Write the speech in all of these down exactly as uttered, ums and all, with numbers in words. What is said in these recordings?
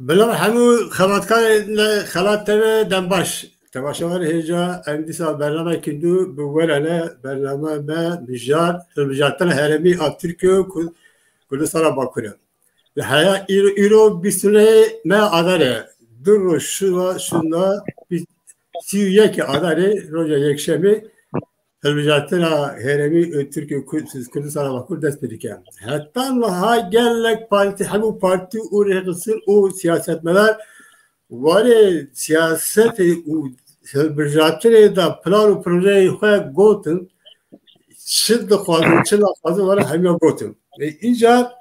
Bila hemû xebatkarên li Xelat T V dem baş. Temaşevanê hêja em dîsa bernameyekî nû bi we re ne, bername me mijar, hilbijartina herêmî a Tirkiye û Kur-, Kurdistana Bakur e. Li heya îro, îro bîst û nehê me Adar e. Du roj şûna, şûna bîst, sî û yekê Adarê, roja yekşemê hilbijartina herêmî û Tirkiye û Kur-, Kurdistana Bakur dest pê dike. Heta niha gelek partî, hemû partî û rêxistin û siyasetmedar warê siyasetê û hilbijartinê de plan û projeyê xwe gotin, çi dixwazin, çi naxwazin, were hemiya gotin. Ê, îcar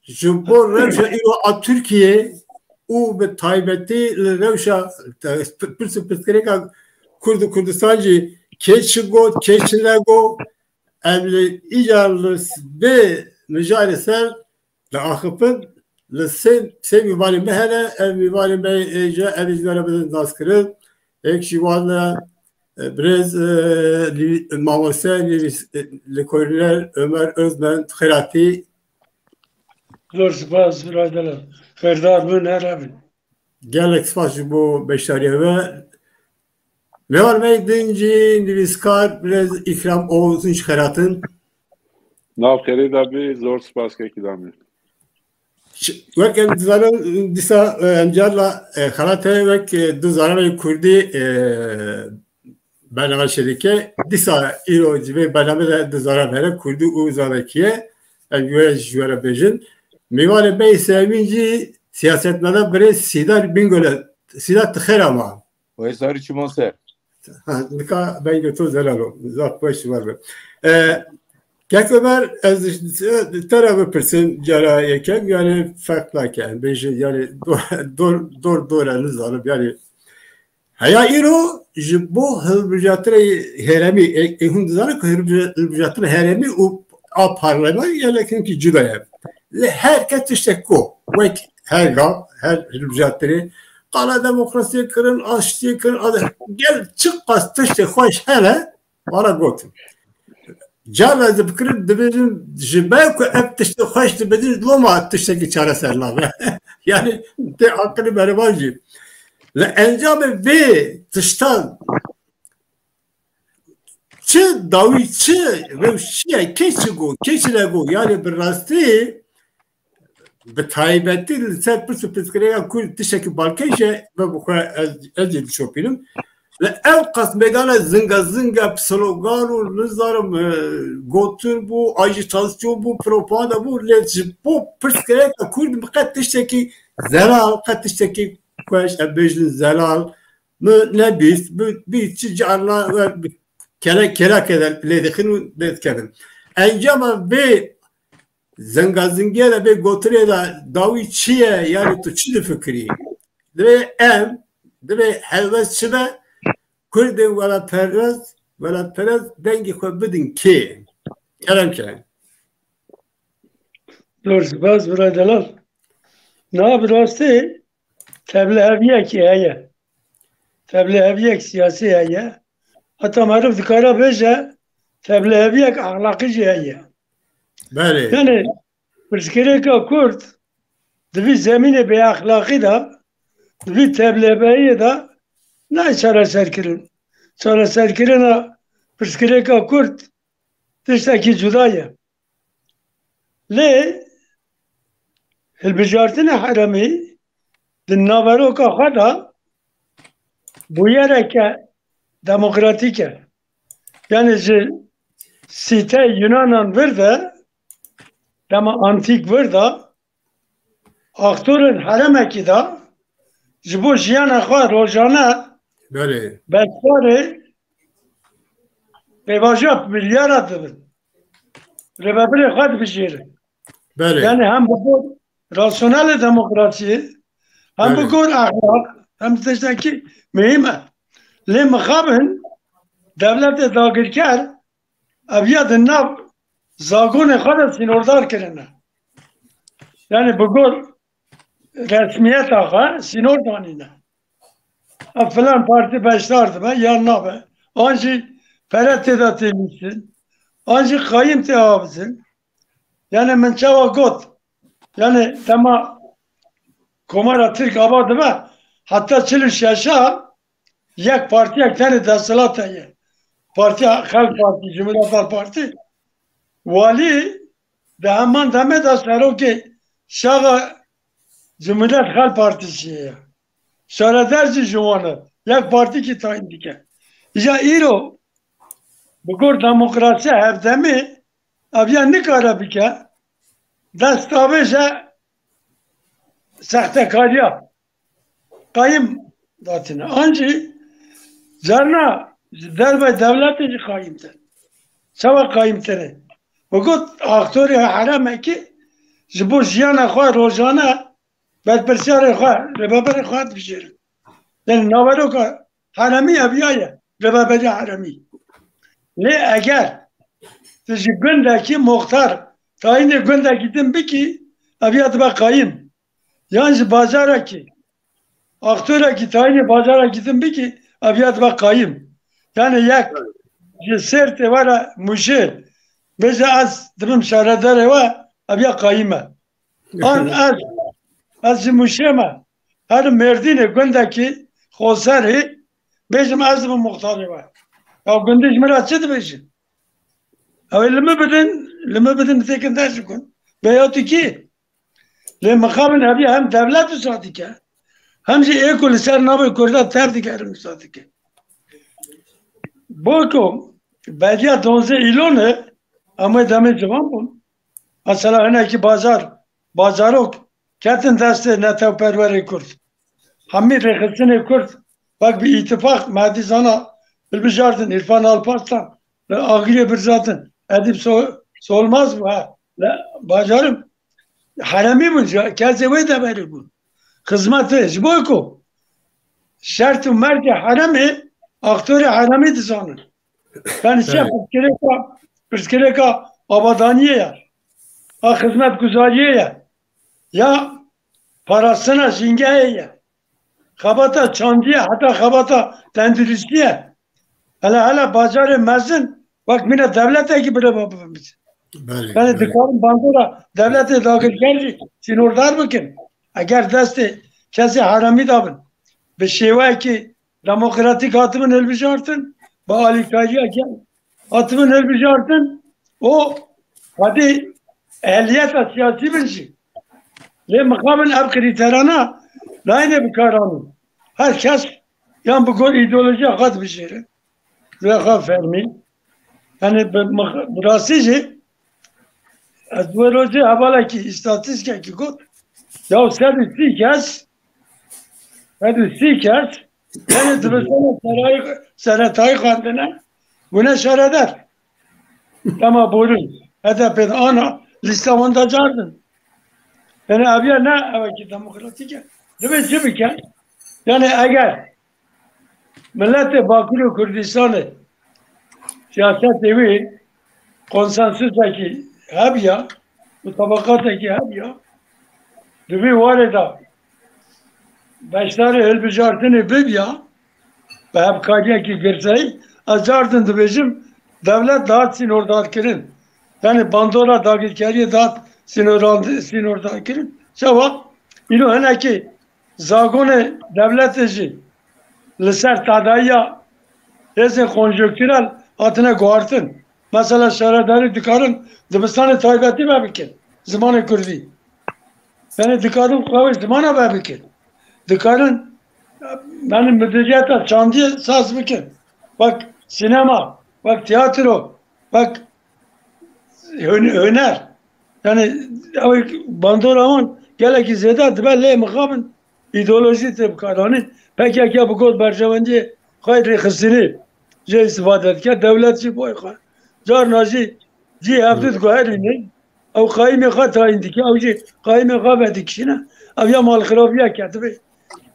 ji bo rewşa îro a Tirkiyê û bi taybetî li rewşa te-, pirs û pirsgirêka Kurd û Kurdistan jî kê çi got, kê çi negot, em li îcar li s-, vê mijarê ser diaxifin, li sê, sê mîvanê me hene, ev mîvanê me êje, ev jî were bidin naskirin. Yek jî wan e, e, birêz, e, nivî-, mamoste, nivîs-, e, lêkolîner Ömer Özmen, xêr hatî. Zor spas, birader. Xêrdar bin, her hebin. Gelek spas ji bo beşdariya we. Mêvan me din jî nivîskar birêz Îkram Oğuz, hûn jî xêr hatin. Nav xêrê de bî, zor spas kekî damê. Ş-, wek em dizanin, dîsa, e, em carna, e, Xelat T V wek, e, du zaravên kurdî, e, bername çêdike. Dîsa îro ji vê bername de du zarav hene, kurdî û zavekiye. Em ji we, ji we re bêjin. Mêvanê me yê sêyemîn jî siyasetmedar birêz Sîdar Bingöl e. Sîdar, tu xêr ama. Wê zarî çiman ser. Ha, nika bengê to zelal o. Zaf xweş ji we re be. E, Kek Ömer, ez te re bipirsim cara yekem, yani ferq nake. Bêjin, yani dor, dor, dor e, nizanim, yani. Heya îro ji bo hilbijartinê herêmî, e, e, hûn dizanin ku hilbija-, hilbijartina herêmî û a parlamentoyê gelek hinkî cuda ye. Lê her kes tiştek ku, wek her gav, her hilbijartinê, qala demokrasiyê kirin, aştiyê kirin, a-, gel çiqas tiştê xweş hene, wana gotin. Carna ez difikirim, dibêjim, ji ber ku ev tiştê xweş dibêjin, loma tiştekî çareser nabe. Yani, tê aqilî berivan jî. Li encamê vê tiştan çi dawî, çi rewş çi ye, kê çi got, kê çi negot, yani bi rastî, bi taybetî li ser pirs û pirsgirêka Kurd tiştekî balkêş e, ve bi xwe ez, ez ê dişopînim. Li ew qas meydana zinga zinga slogan û nizanim, e, gotin bû, ajîtasyon bû, propaganda bû, lê ji bo pirsgirêka Kurd bi qet tiştekî zelal, qet tiştekî ku ez, em bêjin zelal, min nebîst, bi, bîst çi carna we bi kele-, kelake de lê dixin û lê dikevin. Encama vê zingazingiye de, vê gotinê de dawî çi ye? Yani tu çi difikirî? Divê em, divê helwest çi be? Kurdên welatperest, welatperest dengê xwe bidin kê? Kerem ke. Zor spas, bira delal. Na, bi rastî tevliheviyekî heye. Tevliheviyek siyasî heye. Heta meriv dikare bêje, tevliheviyek exlaqî jî heye. Belê. Yani, pirsgirêka Kurd di vî zemînê bêexlaqî de, di vî tevliheviyê de nayê çareserkirin. Çareserkirina pirsgirêka Kurd tiştekî cuda ye. Lê hilbijartina herêmî di naveroka xwe de bûyereke demokratîk e. Yani ji sîteyê Yunanan vir de, dema antîk vir de, aktorên herêmekî de ji bo jiyana xwe rojane Belê. beşdarê pêvajoya biryara dibin. Rêvebirê xwe dibijêrin. Belê. Yani hem bi gor rasyonelê demokrasiyê, hem bi Belê. gor exlaq, hem tiştekî muhîm e. Lê mixabin dewletê dagirker eviya di nav zagonê xwe de sînordar kirine. Yani bi gor resmiyeta xwe sînor danîne. Ev filan partî beşdar dibe yan nabe. An jî pere tê de tê nîştin. An jî qayîm tê avizin. Yani min çawa got? Yani dema Komara Tirk ava dibe, heta çil û şeşa yek partiyek tenê desthilata ye. Partiya Xelk Partî, Cumhuriyet Halk Partî. Walî di heman demê de serokê şaxa Cumhuriyet Xelk Partisi ye. Şaredarcî ji wan e. Yek partîkî tayîn dike. Îja îro bi gor demokrasiya hevdemê ev ya nikare bike, dest avêje sextekariya qayim datine. An jî carna ji dervey dewletê jî qayimtir. Çawa qayimtir e? Bi got aktorê heremekî ji bo jiyana xwe rojane berpirsiyarê xwe, rêveberê xwe dibijêrin. Yani naveroka heremî eviya ye. Rêveberiya heremî. Lê eger tu ji gundekî muxtar tayînê gundekî din bikî, eviya dibe qayim. Yan ji bajarekî, aktorekî tayînê bajarekî din bikî, eviya dibe qayim. Yani yek ji Sêrtê were Mûşê, bêje ez dibim şaredarê we, eviya qayim e. An ez, ez ji Mûşê me, herim Mêrdînê gundekî Xoserê, bêjim ez dibim muxtarê we. Ya gundî ji min re çi dibêjin? Ew ê li min bidin, li min bidin têkin der ji gund. Beya tu kî? Lê mixabin ev ya hem dewlet wisa dike, hem jî ê ku li ser navê Kurda tev digerin wisa dike. Bo ku beriya donzdeh Îlonê em wê demê ciwan bûn. Mesela hinekî bajar, bajarok ketin destê netewperwerê Kurd. Hemî rêxistinê Kurd wek bi îtifaq Mehdî Zana hilbijartin, Îrfan Alparslan, Agirê Birzatin, Edîb So-, Solmaz bû, he. Li bajarim heremî bûn, ji kesê wê deverê bûn. Xizmetê ji bo ku şert û mergê heremê aktorê heremî dizanin. Yani çi Evet. pirsgirêka, pirsgirêka abadaniyê ye. A xizmetguzariyê ye. Ya parastina jîngehê ye. Xebata çandiyê heta xebata tenduristiyê. Hele hele bajarê mezin wek mîna dewletekî birêve bibin. Belê, Yani belê. dikarin bandora dewletê dagirker jî sînordar bikin. Eger destê kesê heremî dabin. Bi şêweyekî demokratîk hatibin hilbijartin, bi alîkariya gel hatibin hilbijartin, o xwedî ehliyeta siyasî bin jî. Lê mixabin ev krîterana nayêne bikaranîn. Her kes yan bi gor îdeolojiya xwe dibijêre. Rêxa fermî. Yani bi, mix- bi rastî jî ez wê rojê hevalekî îstatîstikekî got. Ya sed û sî kes, sed û sî kes, yani dibistana serayê, seretayî xwendine, bûne şaredar. Dema borî, H D P de ana, lîsta wan de cardin. Yani ev ya ne, ev ki demokratîk e. Divê çi bike? Yani eger Miletê Bakurê Kurdistanê siyasetê wî konsensusekî hebiya, mutabaqatekî hebiya, di vî warê de beşdarê hilbijartinê bibiya, bi hevkariyekî girseyî, ez cardin dibêjim, dewlet dihat sînordarkirin. Yani bandora dagirkeriyê dihat sînorand-, sînordarkirin. Çawa? Îro hinekî zagonê dewletê jî li ser tedayiya hêzên konjonktûrel hatine guhartin. Mesela şaredarî dikarin dibistanê taybetî vebikin zimanê kurdî. Yani dikarin xwe wê zimana vebikin. Dikarin, yani, midiriyeta çandiyê saz bikin. Wek sînema, wek tiyatro, wek hün-, huner. Yani ew bandora wan gelekî zêde dibe, lê mixabin îdeolojî tê bikaranîn. P K K bi got berjewendiyê xwe rêxistinê jê îstîfade dike. Dewlet jî boy xwe. Carna jî cî hevdû diguherînin. Ew qayîmê xwe tayîn dike, ew jî qayîmê xwe vedikişîne. Ev ya malxirabiya ketibê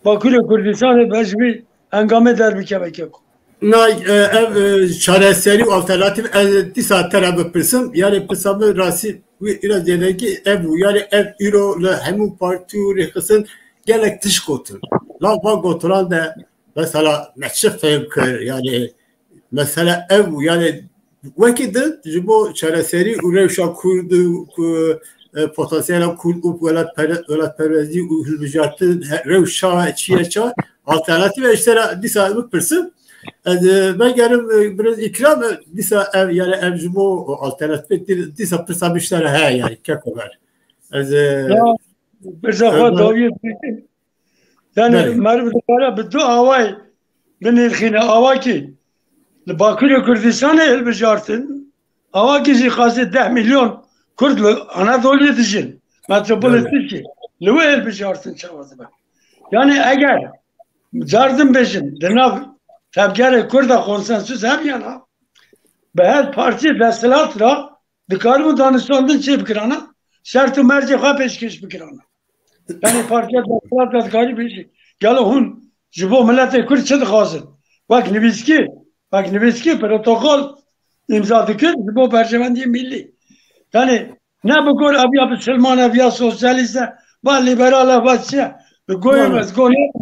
Bakurê Kurdistanê be ji vî hengamê derbikeve keko. Nay, e, ev, e, çareserî û alternatîf ez dîsa te re bipirsim. Yani pirsa min rastî wî îro zêdekî ev bû. Yani ev îro li hemû partî û rêxistin gelek tişt gotin. La van gotinan de mesela me çi fêm kir, yani mesela ev bû. Yani wekî din ji bo çareserî û rewşa Kurd û ku-, e, potansiyela Kurd û welatpere-, welatperwerdî û hilbijartin he-, rewşa çi ye ça, alternatîf e, ji te re dîsa bipirsim. Ez, e, vegerim, e, biraz îkram, e, dîsa ev, yani ev ji bo alternatîfê dî-, dîsa pirsa min ji te re heye, yani keko ber. Ez, e, Ya, pirsa xwe dawiyê bikin. Yani Belê. meriv dikare bi du awayê binirxîne. Awakî li Bakurê Kurdistanê hilbijartin, awakî jî qasê deh milyon Kurd li Anadoluyê dijin. Metropolê Belê. Tirkiyê. Li wê hilbijartin çawa dibe? Yani eger car din bêjin, di nav tevgerê Kurda konsensus hebiyana, bi her partiyê desthilat re dikaribû danûstandin çê bikirana, şert û mercê xwe pêşkêş bikirana. Yani partiya desthilat re dikarî bêjî, gelo hûn ji bo miletê Kurd çi dixwazin? Wek nivîskî, wek nivîskî protokol îmza dikir ji bo berjewendiyê milî. Yani ne bi gor ev ya bisilman e, ev ya sosyalîst e, va lîberal e, va çi ye? Bi goyê Doğru. me, bi go ne?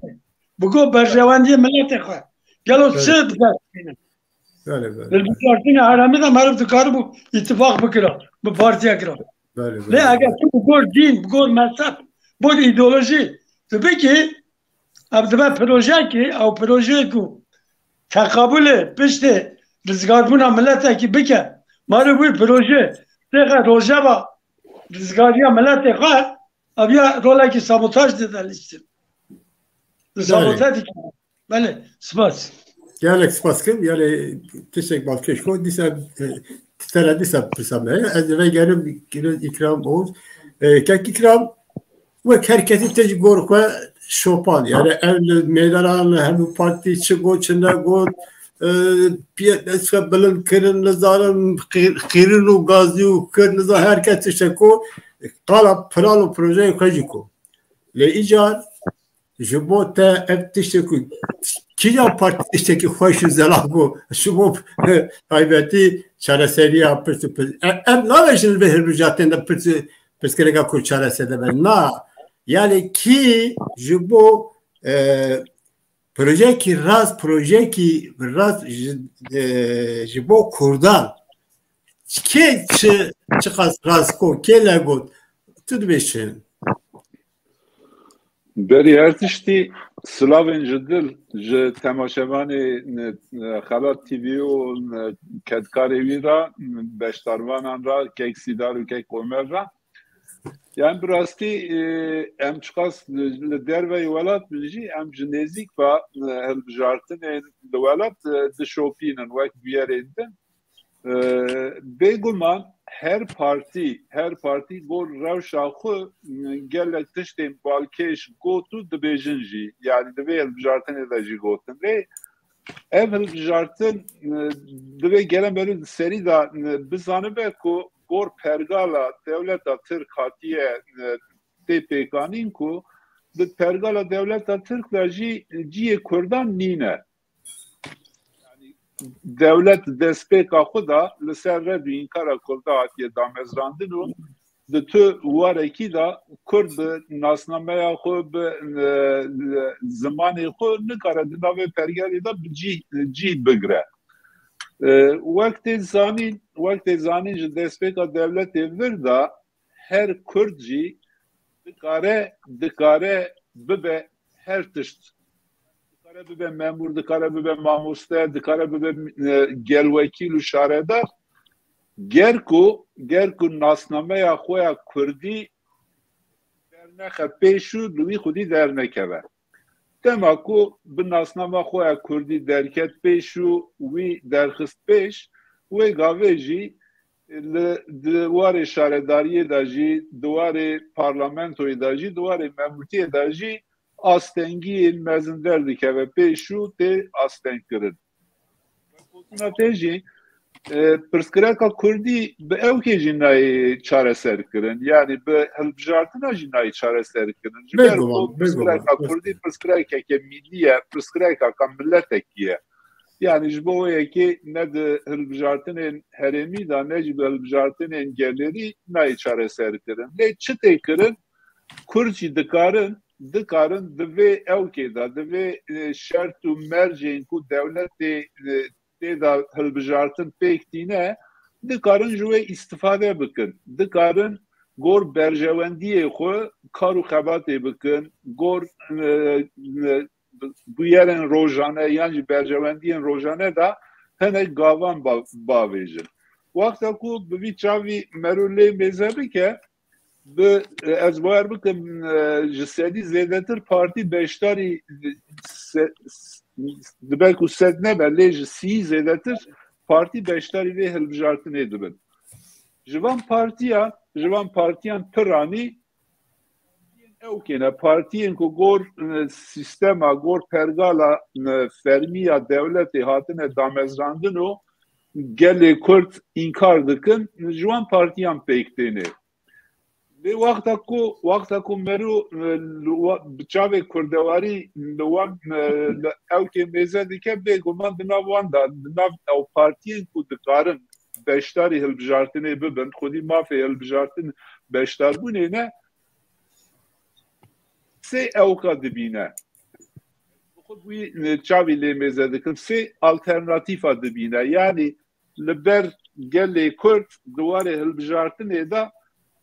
Bi go berjewendiyê miletê xwe. Gelo Evet. çi bi dest bînin? Belê, belê, Li belê. bijartinê herêmê de meriv dikaribû îtifaq bikira, bi partiyek re. Belê, Lê belê, eger belê. tu bi gor dîn, bi gor mezheb, bi gor îdeolojî, tu bikî, ev dibe projeyekî, ew projeyê ku teqabulê piştê rizgarbûna miletekî bike, meriv wî proje têxe rojeva rizgariya miletê xwe, ev ya rolekî sabotaj dide lîstin. Li Belê. sabote dike. Belê, spas. Gelek spas kim. Yani tiştek balkêş ko. Dîsa, e, te re dîsa pirsa me heye. Ez vegerim biraz İkram Oğuz. E, kek İkram, wek her kesî te jî gor xwe şopand. Yani ev li mêdanan li hemû partî çi got, çi negot, e, piye dest xwe bilind kirin, nizanim qîr-, qîrin û gazî û kir, niza her kes tiştek ko, qala plan û projeyê xwe jî ko. Lê îcar ji bo te ev tiştê ku kîjan partî tiştekî xweş û zelal bû, ji bo taybetî çareseriya pirs û pirs. E-, ev nabêjin li vê hilbijartinê de pirs, pirsgirêka ku çareser dibe. Na, yani kî ji bo, e, projeyekî rast, projeyekî rast ji, e, ji bo Kurdan. Kê çi, çiqas rast got, kê negot, tu dibêjî. Berî her tiştî silavên ji dil ji temaşevanê, e, Xelat T V û, e, kedkarê wî re, beşdarvanan re, kek Sîdar û kek Omer re. Yani bi rastî, e, em çiqas li derveyî welat bin jî, em ji nêzîk ve, e, hilbijartinên li welat, e, dişopînin wek bûyerên din. E, bêguman her partî, her partî gor rewşa xwe, e, gelek tiştên balkêş got û dibêjin jî. Yani di vê hilbijartinê de jî gotin. Lê ev hilbijartin, e, divê gele berî di serî de, e, bizanibe ku gor pergala dewleta Tirk hatiye, e, tê pêkanîn ku di pergala dewleta Tirk de jî cihê Kurdan nîne. Yani dewlet destpêka xwe de li ser red û înkara Kurda hatiye damezrandin û di tu warekî de Kurd bi nasnameya xwe, bi, e, zimanê xwe nikare di navê pergelê de bi cî, cî bigire. E, wek tê zanîn, wek tê zanîn ji destpêka dewletê vir de her Kurd jî dikare, dikare bibe her tişt. Dikare bibe memûr, dikare bibe mamoste, dikare bibe, e, gelwekîl û şaredar. Ger ku, ger ku nasnameya xwe ya kurdî dernexe pêş û li wî xwedî dernekeve. Dema ku bi nasnama xwe ya kurdî derket pêş û wî derxist pêş, wê gavê jî li, di warê şaredariyê de jî, di warê parlamentoyê de jî, di warê memûrtiyê de jî astengiyên mezin derdikeve pêş û tê astengkirin. Gotina te jî, e, pirsgirêka kurdî bi ewkê jî nayê çareserkirin. Yani bi hilbijartina jî nayê çareserkirin. Ji ber Bêguman, ku bêguman. pirsgirêka kurdî pirsgirêkeke mîlî ye, pirsgirêkeka miletekî ye. Yani ji bo wê yekê ne di hilbijartinên herêmî de ne jî bi hilbijartinên gelêrî nayê çareserkirin. Lê çi tê kirin? Kurd jî dikarin, dikarin di vê ewkê de, di vê, e, şert û mercên ku dewletê, e, tê de hilbijartin pêk tîne, dikarin ji wê îstifade bikin. Dikarin gor berjewendiyê xwe kar û xebatê bikin, gor, e, e, bûyerên rojane yan jî berjewendiyên rojane de hinek gavan ba-, bavêjin. Wexta ku bi vî çavî mero lê mêze bike, bi, ez bawer bikim, e, ji sedî zêdetir partî beşdarî se-, s-, dibe ku sed nebe, lê ji sî zêdetir partî beşdarî vê hilbijartinê dibin. Ji van partiya, ji van partiyan piranî ew kêne, partiyên ku gor, e, sîstema, gor pergala, e, fermî ya dewletê hatine damezrandin û gelê Kurd înkar dikin, ji wan partiyan pêk têne. Lê wexta ku, wexta ku mero, e, li wa-, bi çavê kurdewarî li wan, e, li ewkê mêze dike, bêguman di nav wan de, di nav ew partiyên ku dikarin beşdarî hilbijartinê bibin, xwedî mafê hilbijartin beşdarbûnê ne, sê ewka dibîne. Bi xwe wî, e, çavî lê mêze dikin, sê alternatîfa dibîne. Yanî li ber gelê Kurd di warê hilbijartinê de,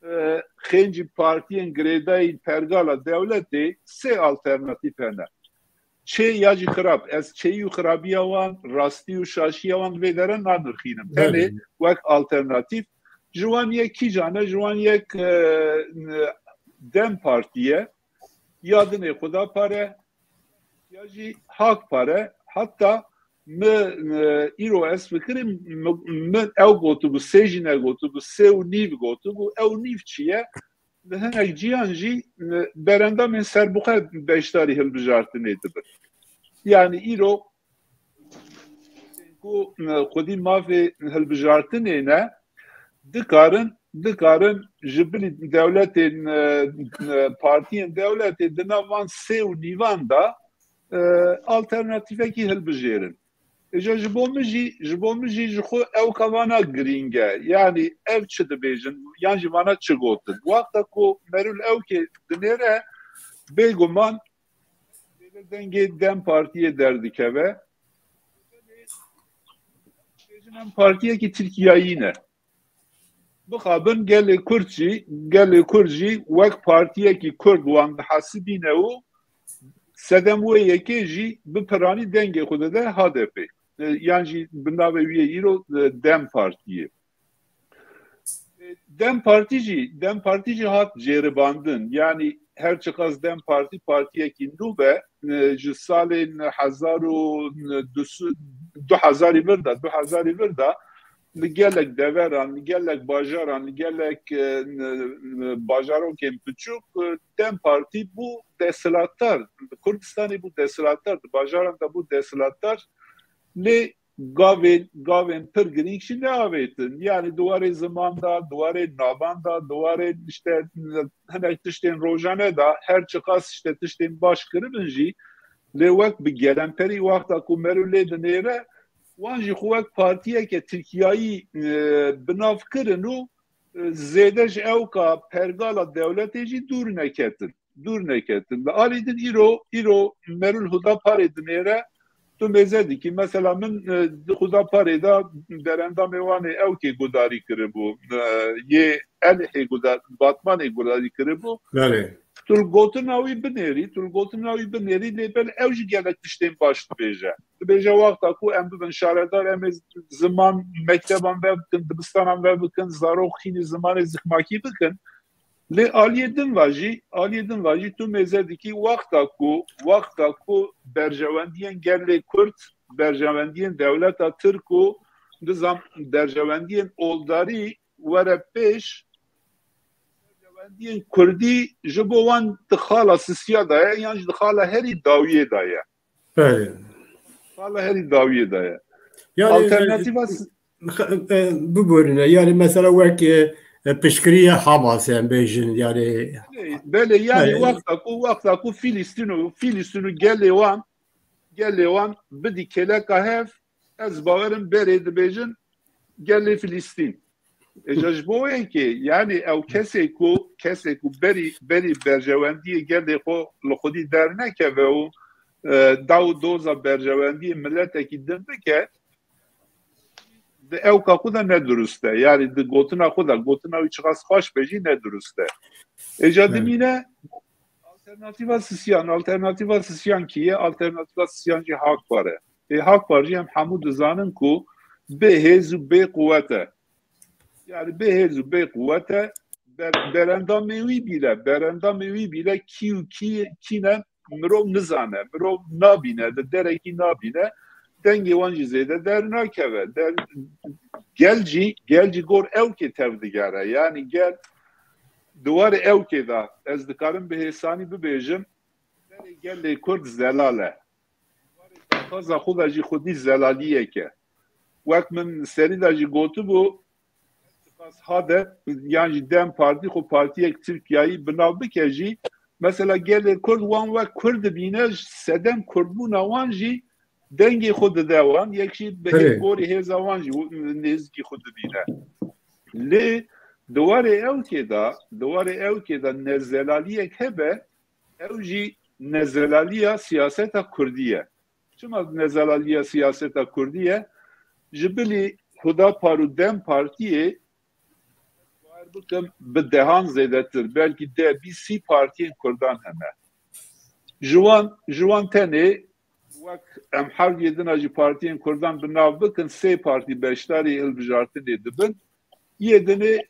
e, xêncî partiyên girêdayî pergala dewletê sê alternatîf hene. Çê ya jî xirab. Ez çêyî û xirabiya wan, rastî û şaşiya wan vê dere nanirxînim. Tenê Belê. wek alternatîf. Ji wan yek kîjan e? Ji wan yek, e, DEM Partî ye. Ya dinê Xwedapar e, ya jî Hak Par e. Heta min, e, îro ez fikirim, min, min ew gotibû, sê jî negotibû, sê û nîv gotibû. Ew nîv çi ye? Li hinek ciyan jî, e, berendamên serbixwe beşdarî hilbijartinê dibin. Yanî îro ku, e, xwedî mafê hilbijartinê ne, dikarin, dikarin ji bilî dewletên, e, e, partiyên dewletê di nav van sê û nîvan de, e, alternatîfekî hilbijêrin. Îja ji bo min jî, ji bo min jî ji xwe ewka vana girîng e. Yanî ev çi dibêjin, yan jî vana çi gotin? Wexta ku mero li ewkê dinêre, bêguman dengê DEM Partiyê derdikeve. Bêjin em partiyekî Tirkiyayî ne. Bixabin gelê Kurd jî, gelê Kurd jî wek partiyekî Kurd wan dihesibîne û sedem wê yekê jî bi piranî dengê xwe dide H D P. E, yan jî bi navê wî yê îro, e, DEM Partiyê. E, DEM Partî jî, DEM Partî jî hat ceribandin. Yanî her çiqas DEM Partî partiyekî nû be, e, ji salên hezar û du sed, du hezarî vir de, du hezarî vir de li gelek deveran, li gelek bajaran, li gelek, e, bajarokên piçûk, e, DEM Partî bû desthilatdar. Li Kurdistanê bû desthilatdar, di bajaran de bû desthilatdar. Lê gavên, gavên pir girîng jî neavêtin. Yanî di warê ziman de, di warê navan de, di warê işte hinek tiştên rojane de, her çiqas işte tiştên baş kiribin jî, lê wek bi gelemperî wexta ku mero lê dinêre, wan jî xwe wek partiyeke Tirkiyayî, e, bi nav kirin û, e, zêde ji ewka pergala dewletê jî dûr neketin. Dûr neketin. Li alî din îro, îro mero li Hudaparê dinêre, tu mêze dikî. Mesela min, e, di Hudaparê de derendamê Wanê ewkê gudarî kiribû. E, yê Elihê guda-, Batmanê gudarî kiribû. Belê. Tu li gotina wî binêrî, tu li gotina wî binêrî, lê belê ew jî gelek tiştên baş dibêje. Dibêje wexta ku em bibin şaredar, em ê ziman, mekteban vebikin, dibistanan vebikin, zarok xînî zimanê zikmakî bikin. Lê aliyê din ve jî, aliyê din ve jî tu mêze dikî wexta ku, wexta ku berjewendiyên gelê Kurd, berjewendiyên dewleta Tirk û nizam berjewendiyên oldarî were pêş, berjewendiyên Kurdî ji bo wan di xala sisiya de ye, yan jî di xala herî dawiyê de ye. Belê. Xala herî dawiyê de ye. Yani, Alternatîfa e, s- e, biborîne. Yani mesela wek, e, e, piştgirî ya Hamas em bêjin, yani. Belê, yani Belê. wexta ku, wexta ku Filistîn û, Filistîn û gelê wan, gelê wan bidî kêleka hev, ez bawerim berê dibêjin gelê Filistîn. Îja ji bo wê yekê, yani ew kesê ku, kesê ku berî, berî berjewendiyê gelê xwe li xwedî dernekeve û, e, daw û doza berjewendiyê miletekî din bike, di ewka xwe de ne dirust e. Yanî di gotina xwe de, gotina wî çiqas xweş be jî ne dirust e. Êca dimîne alternatîfa sisiyan. Alternatîfa sisiyan kî ye? Alternatîfa sisiyan jî Hak Par e. Ê Hak Par jî em hemû dizanin ku bê hêz û bê quwet e. Yani bê hêz û bê quwet e. Ber, berendamê wî bîle, berendamê wî bîle kî û kî, kî ne mirov nizane, mirov nabîne, di derekî nabîne. Dengê wan jî zêde dernakeve. Der, gel jî, gel jî gor ewkê tev digere. Yani gel di warê ewkê de ez dikarim bi hêsanî bibêjim, gelê Kurd zelal e. Xaza xwe de jî xwedî zelaliyek e. Wek min serî de jî gotibû, Hades yan jî DEM Partî xwe partiyek Tirkiyayî bi nav bike jî, mesela gelê Kurd wan wek Kurd dibîne, sedem Kurdbûna wan jî dengê xwe dide wan, yek jî bi hêv gorî hêza wan jî nêzîkî xwe dibîne. Lê di warê ewkê de, di warê ewkê de nezelaliyek hebe, ew jî nezelaliya siyaseta Kurdî ye. Çima nezelaliya siyaseta Kurdî ye? Ji bilî Hudapar û DEM Partiyê, bawer bikim, bi dehan zêdetir, belkî deh, bîst, sî partiyên Kurdan hene. Ji wan, ji wan tenê wek em her yê din a jî partiyên Kurdan bi nav bikin, sê partî beşdarî hilbijartinê dibin. Yê dinê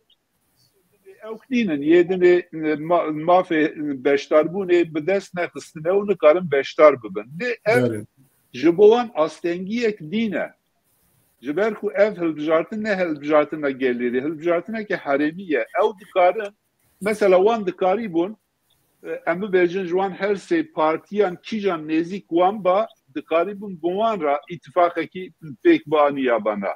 ew nînin, yê dinê ma-, mafê beşdarbûnê bi dest nexistine û nikarin beşdar bibin. Lê ev ji bo wan astengiyek nîne. Ji ber ku ev hilbijartin ne hilbijartina gelêrî, hilbijartineke herêmî ye. Ew dikarin, mesela wan dikarîbûn, e, em bibêjin ji wan her sê partiyan kîjan nêzîk wan ba, dikarîbûn bi wan re îtifaqekî pêk bianiyabana.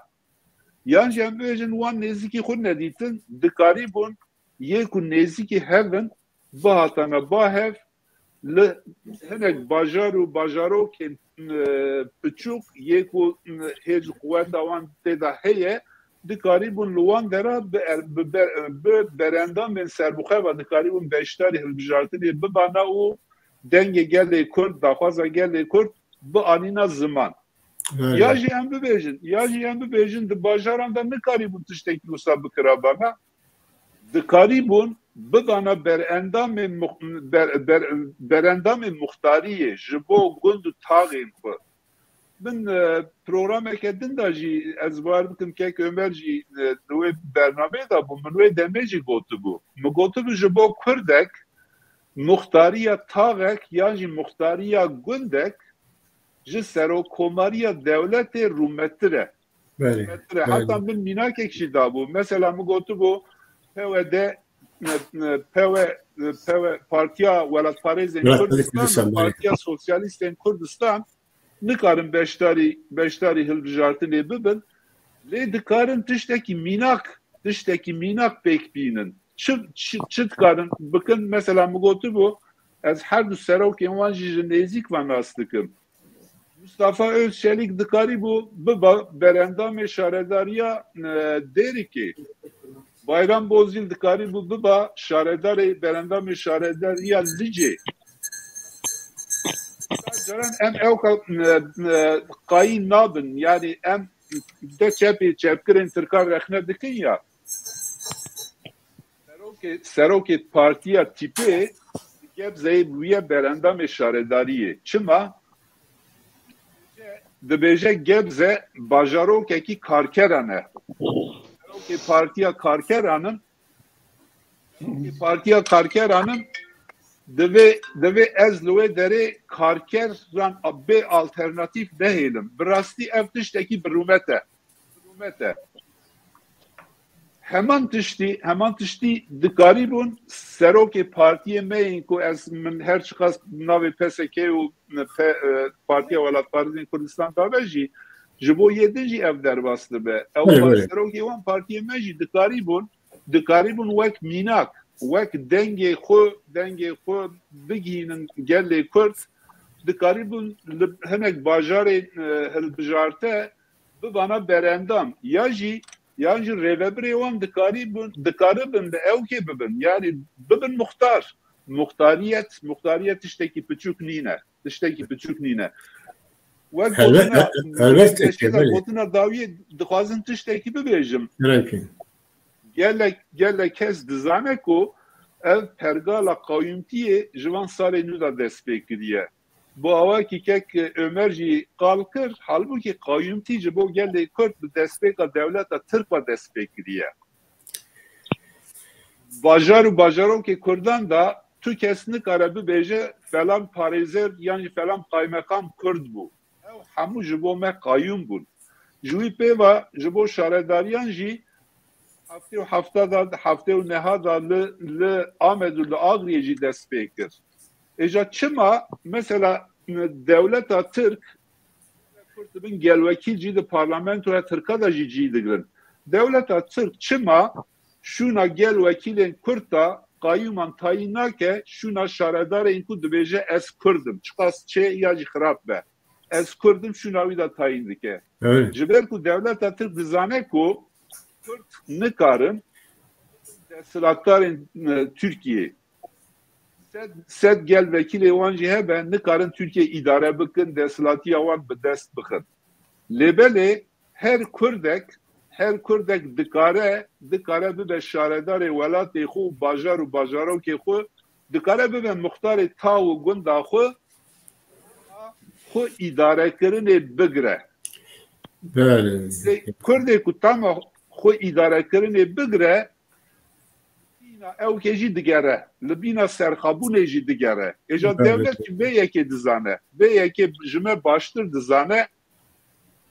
Yan jî em bêjin wan nêzîkî xwe nedîtin, dikarîbûn yê ku nêzîkî hev in, bihatana ba hev, li hinek bajar û bajarokên, e, piçûk yê ku, e, hêz û quweta wan tê de heye, dikarîbûn li wan dera bi er-, bi ber-, bi berendamên serbixwe ve dikarîbûn beşdarî hilbijartinê bibana û dengê gelê Kurd, daxwaza gelê Kurd bianîna ziman. Ya jî em bibêjin, ya jî em bibêjin, di bajaran de nikarîbûn tiştekî wisa bikirabana, dikarîbûn bibana berendamên mux-, ber-, ber-, berendamên muxtariyê ji bo gund û taxên xwe. Min, e, programeke din de jî ez bawer bikim kek Ömer jî, e, di wê bernameyê de bû, min wê demê jî gotibû. Min gotibû ji bo Kurdek muxtariya taxek yan jî muxtariya gundek ji serokkomariya dewletê rûmetir e. Rûmetir e. Heta min mînakek jî dabû. Mesela min gotibû P W D, e, e, P W, e, P W, Partiya Welatparêzên Kurdistan û Partiya Sosyalîstên Kurdistan nikarin beşdarî, beşdarî hilbijartinê bibin. Lê dikarin tiştekî mînak, tiştekî mînak pêk bînin. Çi, çi, çi dikarin bikin? Mesela min gotibû, ez her du serokên wan jî ji nêzîk ve nas dikim. Mustafa Özçelik dikarîbû biba berendamê şaredariya, e, Dêrikê. Bayram Bozîl dikarîbû biba şaredarê, berendamê şaredariya Licê. Caran em ewka, e, e, qayîl nabin. Yanî em de çepê çepkirên Tirkan rexne dikin ya. Serokê, serokê partiya tîpê Gebzeyê bûye berendamê şaredariyê. Çima? Dibêje Gebze bajarokekî karkeran e. Serokê partiya karkeran in, serokê partiya karkeran in, divê, divê ez li wê derê karkeran bê alternatîf nehêlim. Bi rastî ev tiştekî bi rûmet e. Bi rûmet e. Heman tiştî, heman tiştî dikarîbûn serokê partiyê me yên ku ez, min her çiqas navê P S K û P-, e, Partiya Welatparêzên Kurdistan dabe jî, ji bo yê din jî ev derbas dibe. Ew serokê wan partiyê me jî dikarîbûn, dikarîbûn wek mînak, wek dengê xwe, dengê xwe bigihînin gelê Kurd, dikarîbûn li hinek bajarê, e, hilbijarte bibana berendam. Ya jî, yan jî rêvebirê wan dikarîbin, dikaribin li ewkê bibin. Yanî bibin muxtar. Muxtariyet, muxtariyet tiştekî piçûk nîne. Tiştekî piçûk nîne. Wek gotina, gotina dawiyê dixwazim tiştekî bibêjim. Gelek, gelek kes dizane ku ev pergala qayûmtiyê ji van salê nû de dest pê kiriye. Bi awakî kek Ömer jî qal kir, halbûkî qayûmtî ji bo gelê Kurd bi destpêka dewleta Tirk ve dest pê kiriye. Bajar û bajarokê Kurdan de tu kes nikare bibêje felan parêzer yan jî felan qaymeqam Kurd bû. Ew hemû ji bo me qayûm bûn. Ji wî pê ve ji bo şaredariyan jî heftê û hefta de, heftê û neha de li, li Amed û li Agriyê jî dest pê kir. Êca çima mesela dewleta Tirk Kurd dibin gelwekîl jî di parlamentoya Tirka de jî cî digirin. Dewleta Tirk çima şûna gelwekîlên Kurd de qayûman tayîn nake, şûna şaredarên ku dibêje ez Kurd im, çiqas çê ya jî xirab be. Ez Kurd im şûna wî de tayîn dike. Ji ber ku dewleta Tirk dizane ku Kurd nikarin desthilatdarên, e, Tirkiyê sed, sed gel vekîlê wan jî hebe, nikarin Tirkiye îdare bikin, desthilatiya wan bi dest bixin. Lê belê her Kurdek, her Kurdek dikare, dikare bibe şaredarê welatê xwe û bajar û bajarokê xwe, dikare bibe muxtarê taw û gunda xwe, xwe îdarekirinê bigire. Belê. Lê Kurdê ku tama xwe îdarekirinê bigire, bîna ewkê jî digere, li bîna serxabûnê jî digere. Êca dewlet jî vê yekê dizane. Vê yekê ji me baştir dizane,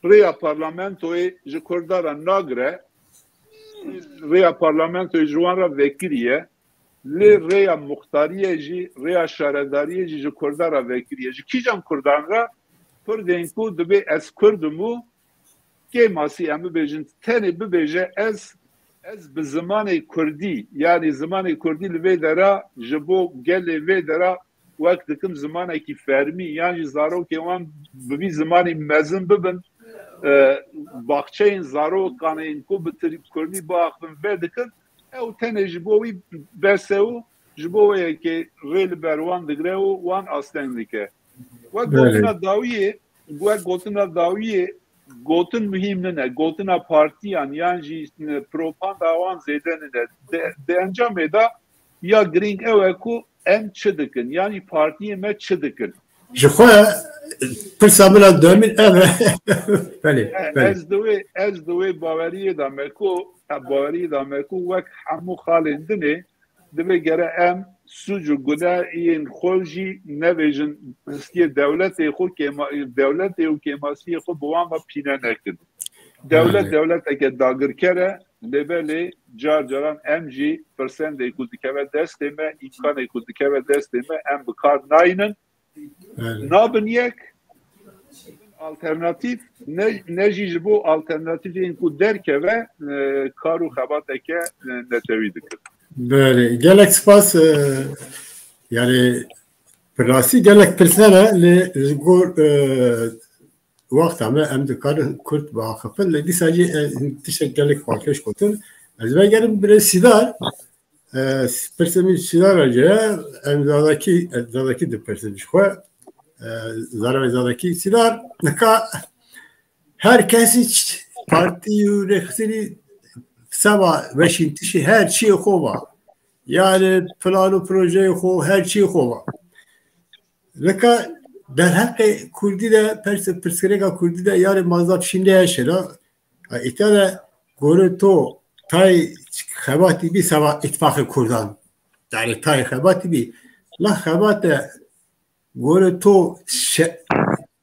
rêya parlamentoyê ji Kurda re nagire, rêya parlamentoyê ji wan re vekirî ye, lê rêya muxtariyê jî, rêya şaredariyê jî ji Kurda re vekirî ye. Ji kîjan Kurdan re? Kurdên ku dibê ez Kurd im û kêmasî em bibêjin, tenê bibêje ez, ez bi zimanê Kurdî, yanî zimanê Kurdî li vê dera ji bo gelê vê dera wek dikim zimanekî fermî, yan jî zarokê wan bi vî zimanî mezin bibin, e, baxçeyên zarokanên ku bi tir-, Kurdî biaxivin vedikin, ew tenê ji bo wî bes e û ji bo wê yekê rê li ber wan digre û wan asteng dike. Wek gotina dawiyê, wek gotina dawiyê, gotin muhîm nine. Gotina partiyan yan jî propaganda wan zêde nine. Di, di encamê de ya girîng ew e ku em çi dikin? Yanî partiyê me çi dikin? Ji xwe pirsa min a duyemîn ev e. Belê, belê. Ez di wê, ez di wê baweriyê de me ku, baweriyê de me ku wek hemû xalên dinê, divê gere em sûc û gunehiyên xwe jî nevêjin histiyê dewletê xwe kêma-, dewletê û kêmasiyê xwe bi wan ve pîne nekin. Dewlet, belê, dewleteke dagirker e, lê belê car caran em jî firsendê ku dikeve destê me, îmkanê ku dikeve destê me, em bi kar naynin. Belê. Nabin yek alternatîf, ne, ne jî ji bo alternatîfên ku derkeve, e, kar û xebateke, e, netewî dikin. Belê, gelek spas, e, yani, bi rastî gelek pirsner e, lê ji gor, e, wexta me em dikarin kurt biaxifin, lê dîsa jî, e, tiştek gelek xweşik gotin. Ez vegerim birê Sîdar, e, pirsê min Sîdar e, em Zazakî, e, Zazakî dipirsin ji xwe. E, zarevê Zazakî Sîdar, nika her kesî ç-, partî û rêxistinî seba weşîntişî her çiyê xwe va. Yani plan û projeyê xwe, her çiyê xwe va. Nika derheqê Kurdî de, pers-, pirsgirêka Kurdî de, yani mazaf şînde şêra. Ha, îta de gore to tay xebatî bî seba îtifaqê Kurdan. Yani tay xebatî bî. La xebate gore to şe-,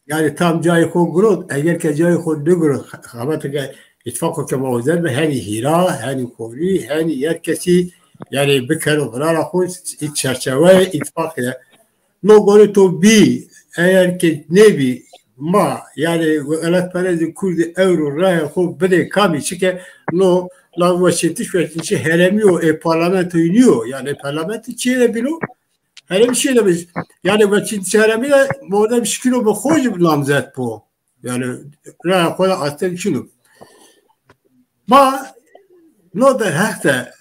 yani tam cayê xwe girot, eger ke cayê xwe nigirot, xebateke îtifaqo ke ma ozer be, henî hîra, henî xorî, henî yer kesî, yani bikero virara xwe, î çerçeveyê îtifaqê. No gore to bî, eger ke nebî, ma, yani welatperezê Kurdî ewro raya xwe bide kamî, çike no la weşêtiş, weşêtişê heremî yo, ê parlamentoyî nîyo, yani parlamento çiyê de bîno, heremî çiyê de bî. Yani weşêtiş heremî de mordem şikîno bi xwe jî namzet bo. Yani raya xwe de asteng çino. Ma no derheq de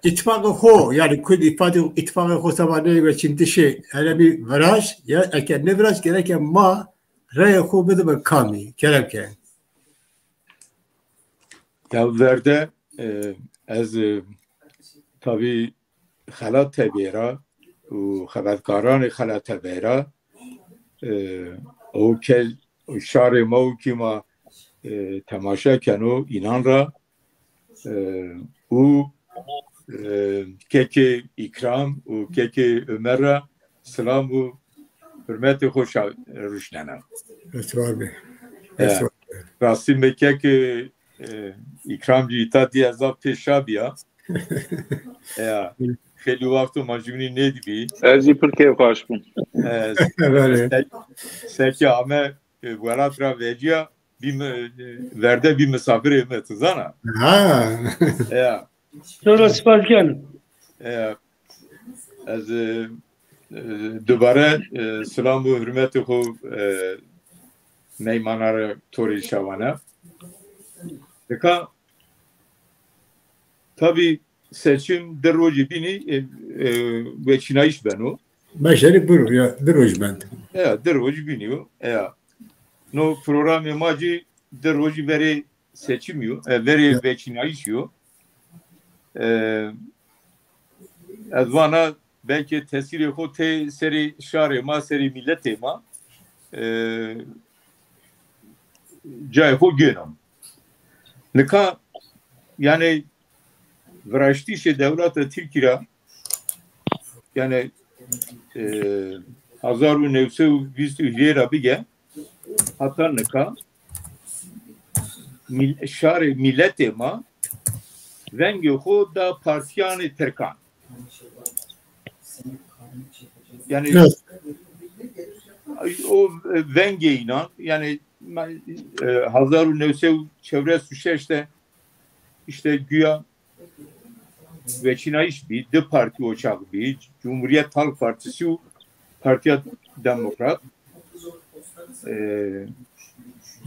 îtifaqê xwe, yani Kurd îtifaqê, îtifaqê xwe seba neyê weşîntişê heremî viraj, ya eke neviraj gereke ma Reyê xwe bide bi kamî, kerem ke. Ya verde e, ez e, tabî Xelat Tebêra û xebatkaranê Xelat Tebêra e, û ke şarê me û kî ma e, temaşe keno înan ra e, û e, kekê Îkram û kekê Ömer ra silam û hurmetê xwe şa- rûşnena. Esrar be. Ya. Rastî me kekê e, Îkram jî îta diye zaf pêşa biya. Ya. Xêlî wexto ma jûnî nêdibî. Ez jî pir kêfxweş bûm. E, se- Sekî ame e, welat ra veciya bî mi- e, verde bî misafirê me, tu zana. Ha. Ya. Sonra spas dikim. E, ez e, e, dubare e, silam û hurmetê xwe e, meymana re torê şawane. Dika tabî seçim di rojî bînî e, e, weçînayîş beno. Beşerî bir, ya, bir roj bend. Ya, di rojî bînî yo. Ya. No programê ma jî di rojî verê seçimî yo. E, verê veçînayîş yo. E, ez vana belkê tesîrê xwe tê serê şarê ma, serê mîletê ma. E, cayê xwe gênam. Nika yani viraştîşê dewleta Tirkî ra yani e, hezar û newsed û bîst û hîrê ra bige heta nika mil- şarê mîletê ma vengê xwe da partiyanê Tirkan. Yani Evet. o vengê înan yani e, hezar û newsed û çewres û şeş de işte güya veçînayîş bî, di partî o çax bî, Cumhuriyet Halk Partisi û Partiya Demokrat. E,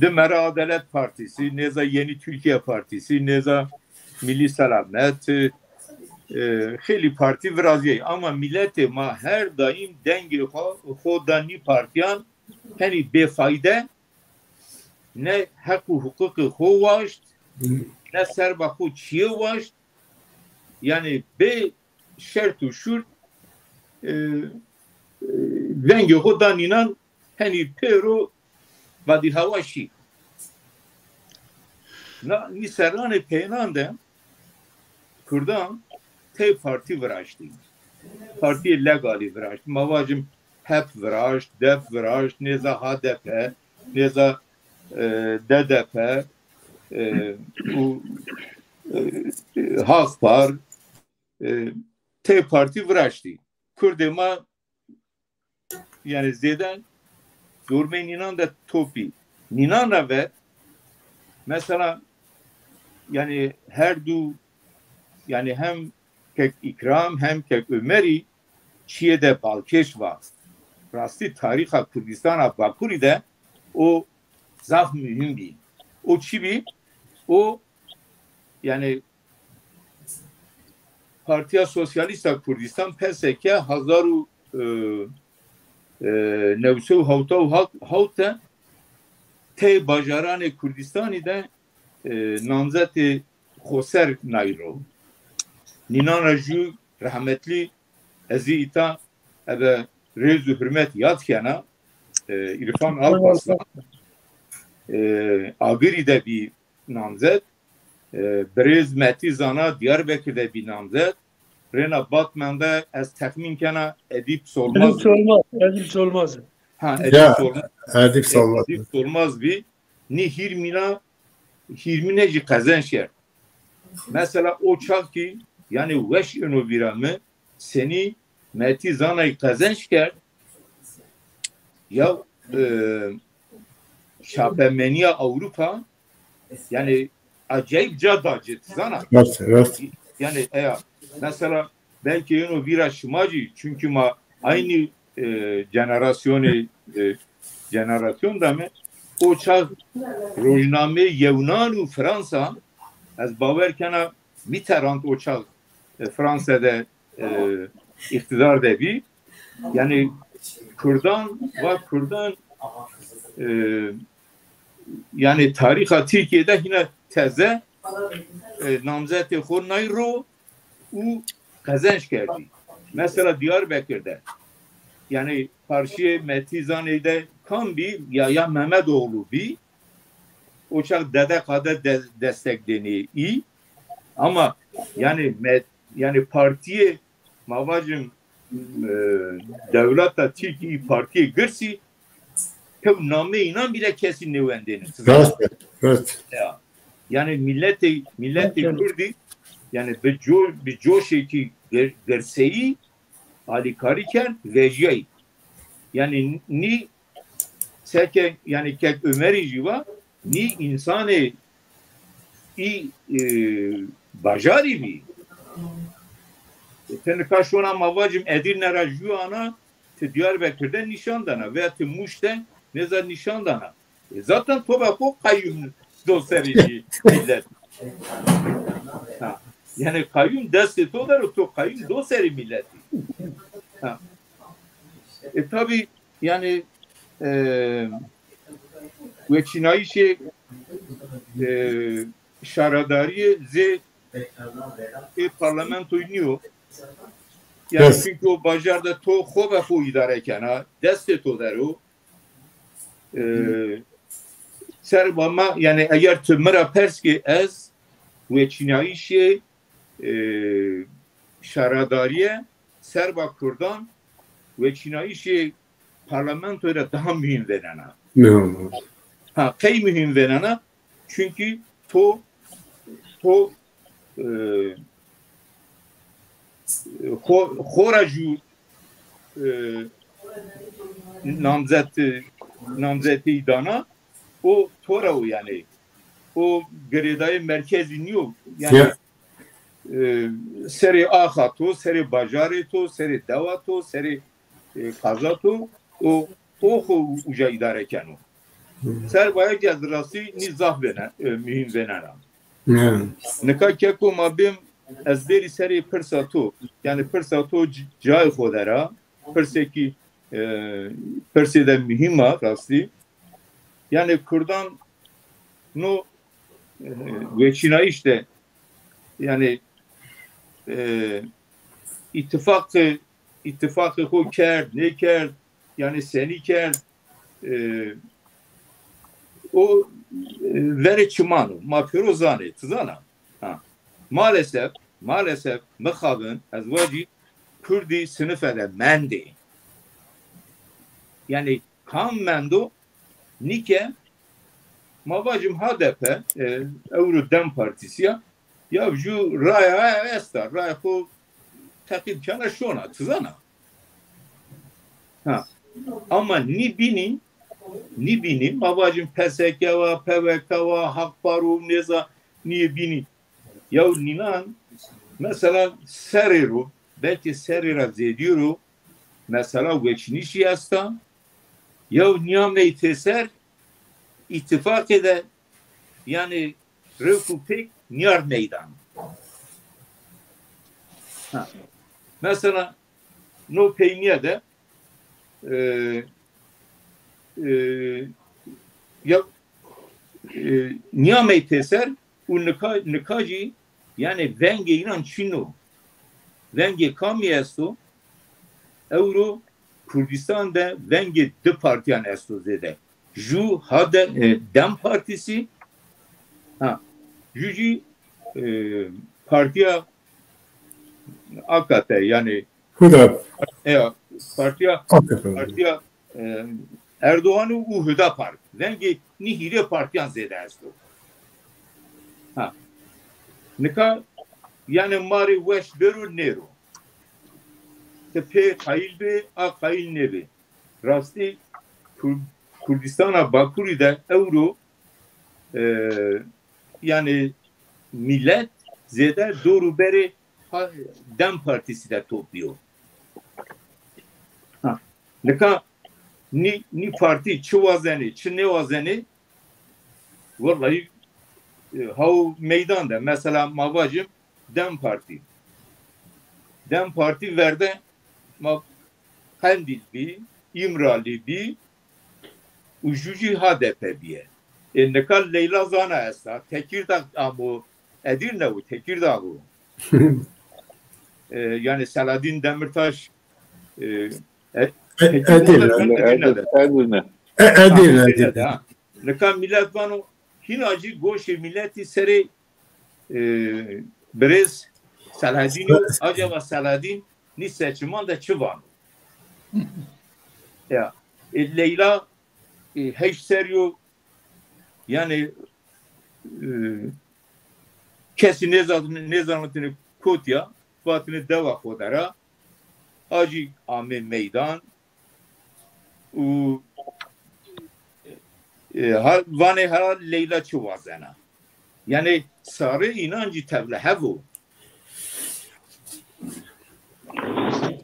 di me re Adalet Partisi, nêza Yeni Türkiye Partisi, nêza Milli Selamet, e, xêlî partî viraziyê. Ama mîletê ma her daîm dengê xwe, xwe da nî partiyan, henî bêfayde, ne heq û hiqûqê xwe waşt, ne serba xwe çiyê waşt. Yani bê şert û şurt e, e, vengê xwe danînan henî pêro vadî hewa şî. Na, nî serranê peynan de Kurdan tê partî viraştî. Partiyê legalî viraştî. Ma vajim HEP viraşt, DEP viraşt, nêza HDP, nêza e, DDP e, û e, Halk Par e, tê partî viraştî. Kurdê ma yani zêde dormê nînan de topî. Nînan re ve mesela yani her du yani hem kek Îkram hem kek Ömerî çiyê de balkêş va. Rastî tarîxa Kurdistana Bakurî de o zaf muhim bî. O çi bî? O yani Partiya Sosyalîst a Kurdistan, P S K, hezar û e, e, newsed û hewta û hewt de tê bajaranê Kurdistanî de e, namzetê xoser nayro. Nînan re jû rehmetlî ezî îta ebe rêz û hurmet yad kena e, Îrfan Alparslan e, Agirî de bî namzet. E, birêz Metî Zana Diyarbekir de bî namzet. Rêna Batman de ez texmîn kena Edîp Solmaz. Edîp Solmaz. Edîp Solmaz. Ha, Edîp Ya, Solmaz. Edîp Solmaz. Edîp Solmaz bî. Nî hîrmîna, hîrmîne jî qezenç kerd. Mesela o çax kî, yani weş êno vîra mi, senî Metî Zanayî qezenç kerd. Ya e, çapemeniya Ewropa yani acayip ca da cê, zana. Rast, rast. Yani eya mesela belkî êno vîra şima jî, çünkü ma aynı e, jenerasyonê e, jenerasyon da me o çax rojnameyê Yewnan û Fransa, ez bawer kena Mitterrand o çax e, Fransa de e, îqtidar de bî. Yani Kurdan va Kurdan e, yani tarîxa Tirkiyê de hîna teze, e, namzetê xwe nayro û qezenç kerdî. Mesela Diyarbekir de, yani karşiyê Metîzanê de kam bî, ya, ya Mehmetoğlu bî, o çax Dede Qade de, destek denê î. Ama yani me-, yani partiyê, ma vacim, e, dewleta Tirkî, partiyê girsî, tew namê înan bile kesî nêwendêne. Rast, rast. Ya. Yani milletê, milletê Kurdî, yani bi co-, bi coşekî gir-, girseyî alîkarî kerd, vejiyayî. Yani nî seke, yani kek Ömerî jî va, nî insanê î, e, bajarî bî. E, te nika şona ma vacim Edirne ra jû ana, ti Diyarbekir de nîşan dana veya ti Mûş de nêza nîşan dana. E, zaten to be xo qayûm do serî jî millet. Ha. Yani qayûm destê to der û to qayûm do serî milletî. Ha. E, tabi yani, e, weçînayîşê, e, şaredariyê zê ê parlamentoyî nîyo. Yani çünkü o bajar de to xo be xo îdare kena, destê to der o. E, serba ma, yani eger tu mi ra pers kî ez weçînayîşê, e, şaredariye serba Kurdan weçînayîşê parlamentoyê re daha muhîm vênena. Ha, qey muhîm vênena? Çünkü to, to, e, xo-, xora jû, e, namzet, namzetî dana, o to ra o yani. O girêdayê merkezî nîyo. Yani, e, serê axa to, serê bajarê to, serê dewa to, serê, e, qaza to, o, o xo uca îdare keno. Serbaye ki ez rastî nî zaf bêne, e, muhîm vênena. Nika keko ma bêm ez bêrî serê pirsa to. Yani pirsa to c-, cayê xo der a. Pirsekî, e, pirsê de muhîm a rastî. Yani Kurdan no, e, weçînayîş de yani, e, îtifaqê, îtifaqê xo kerd, nêkerd, yani senî kerd, e, o, e, verê çiman o. Ma pêro zanê, ti zana. Ha. Maalesef, maalesef mixabin, ez vacî Kurdî sinife de mendê. Yani kam mendo, nîke, ma vacim H D P, e, ewro DEM Partîsî ya, ya jû raya esta, raya xo teqîb kena şona, ti zana. Ha. Ama nî bînî, nî bînî, ma vacim P S K wa, P V K wa, Hak Par û nêza nîyê bînî. Ya nînan, mesela serê ro, belkî serê ra zêdî ro, mesela weçînîşî esta, ya nîyamey têser, îtîfaqê de, yani rêk û pêk nîyard meydan. Ha. Mesela no peynîye de, e, e, ya, e, nîyamey pêser û nika, nika jî yani vengê înan çin o. Vengê kamî esto? Ewro Kurdistan de vengê di partîyan esto zêde. Jû H D P, e, DEM Partîsî, ha, jû jî, e, partîya A K P, yani Huda. E, partîya, A K P. Partîya, e, Erdogan û Hüdapar. Vengê nî hîrê partîyan zêde esto. Ha. Nika, yani ma rê weş bêro nêro. Ti pê qayîl bê, a qayîl nêbê. Rastî Kur-, Kurdistana Bakurî de ewro, e, yani millet zêde dor û berê ha-, DEM Partîsî de top bîyo. Ha. Nika nî, nî partî çi wazenê, çi nêwazenê, wellahî, e, haw meydan de. Mesela ma vacim DEM Partî. DEM Partî verde ma Qendîl bî, Îmralî bî, û jû jî H D P bîye. Ê, nika Leyla Zana esta, Tekîrdag amo, Edirne û Tekîrdag û. E, yani Selahattin Demirtaş, e, e, Edirne, Edirne. Edirne. E, Edirne, Edirne. Nika millet vano, hîna jî goşê milletî serê, e, birêz Selahattin û acaba Selahattin nî seçiman de çi vano? Ya, e, Leyla, e, heşt serî yo, yani, e, kesî nêzan-, nêzanitine kotiya, vatine dewa xo dera, a jî ame meydan û, e, ha, vanê ha Leyla çi wazena. Yani sarê înan jî tevlihev o.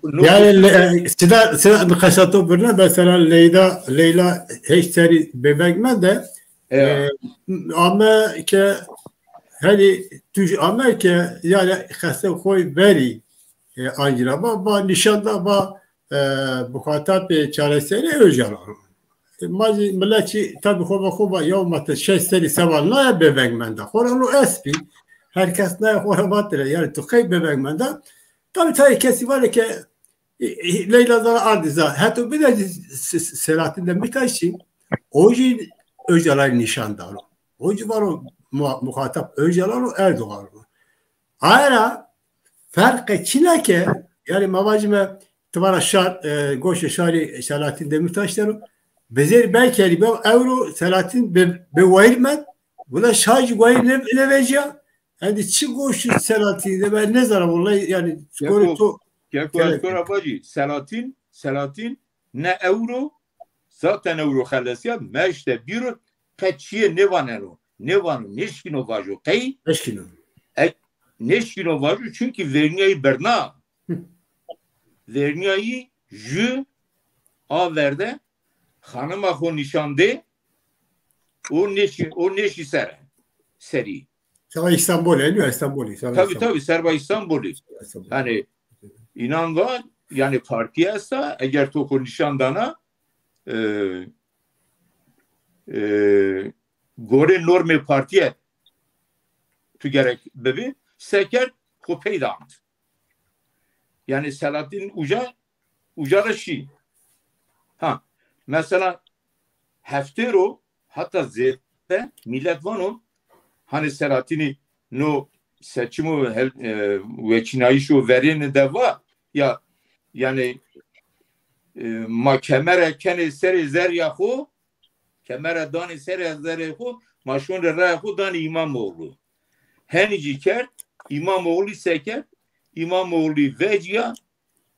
Yani le-, sida, sida nîqaşa to birine, mesela Leyla, Leyla heşt serî bêbek me de, e, ame ke herî tuj ame ke yani xese xo verî, e, Angiraba, ba nîşan da ba, e, muxatabê çareserî Ocalan. E, ma jî millet jî tabî xo ve xo va ya ma te şeş serî seval naye bêveng menda. Xora lo espî. Her kes naye xora vatire. Yani tu qey bêveng menda. Tabî tayê kesî vare ke, e, e, Leyla Zana ardî za. Heto bide jî S-, S-, Selahattin Demirtaş jî. O jî Ocalanî nîşan dano. O jî varo muha-, muxatab Ocalan û Erdogan o. Ayra ferqe çi neke, yani ma vajime tivara şar, e, goşê şarî Selahattin Demirtaş dero. Bizêr belkerî be ewro Selahattin be, be wayir met, buna şar jî wayir ne, neveciya. Endî çi goşî Selahattin de ben ne zara vallahi yani. Keko, to Keko, ez to ra vajî, Selahattin, Selahattin ne ewro, zaten ewro xelesiya, me işte bîro qe çiyê nêvaneno, nêvano, nêşkîno vajo qey. Nêşkîno. E, nêşkîno vajo, çunkî verniyayî berna. Hı. Verniyayî jû a verde xanima xo nîşan dê, o nêşî, o nêşî ser, serî. Serba Îstanbulê, niyo Îstanbulê, serba Tabii, Îstanbulê. Tabii, serba Îstanbulê. Îstanbulê. Yani, înan va, yani partiye esta, eger to xo nîşan dana, e, e, gorê normê partiye tu gerek bibi, sekerd xo peyda ant. Yani Selahattin uca, uca da şî. Ha, mesela heftê ro heta zêde millet vano, hani Selahattinî no seçim û hel-, e, weçînayîş û verên de va, ya, yani, e, ma kemere kenê serê zerya xo, kemere danê serê zerê xo, ma şonê raya xo danê Îmamoğlu. Henî jî kerd, Îmamoğlu se kerd, Îmamoğlu veciya,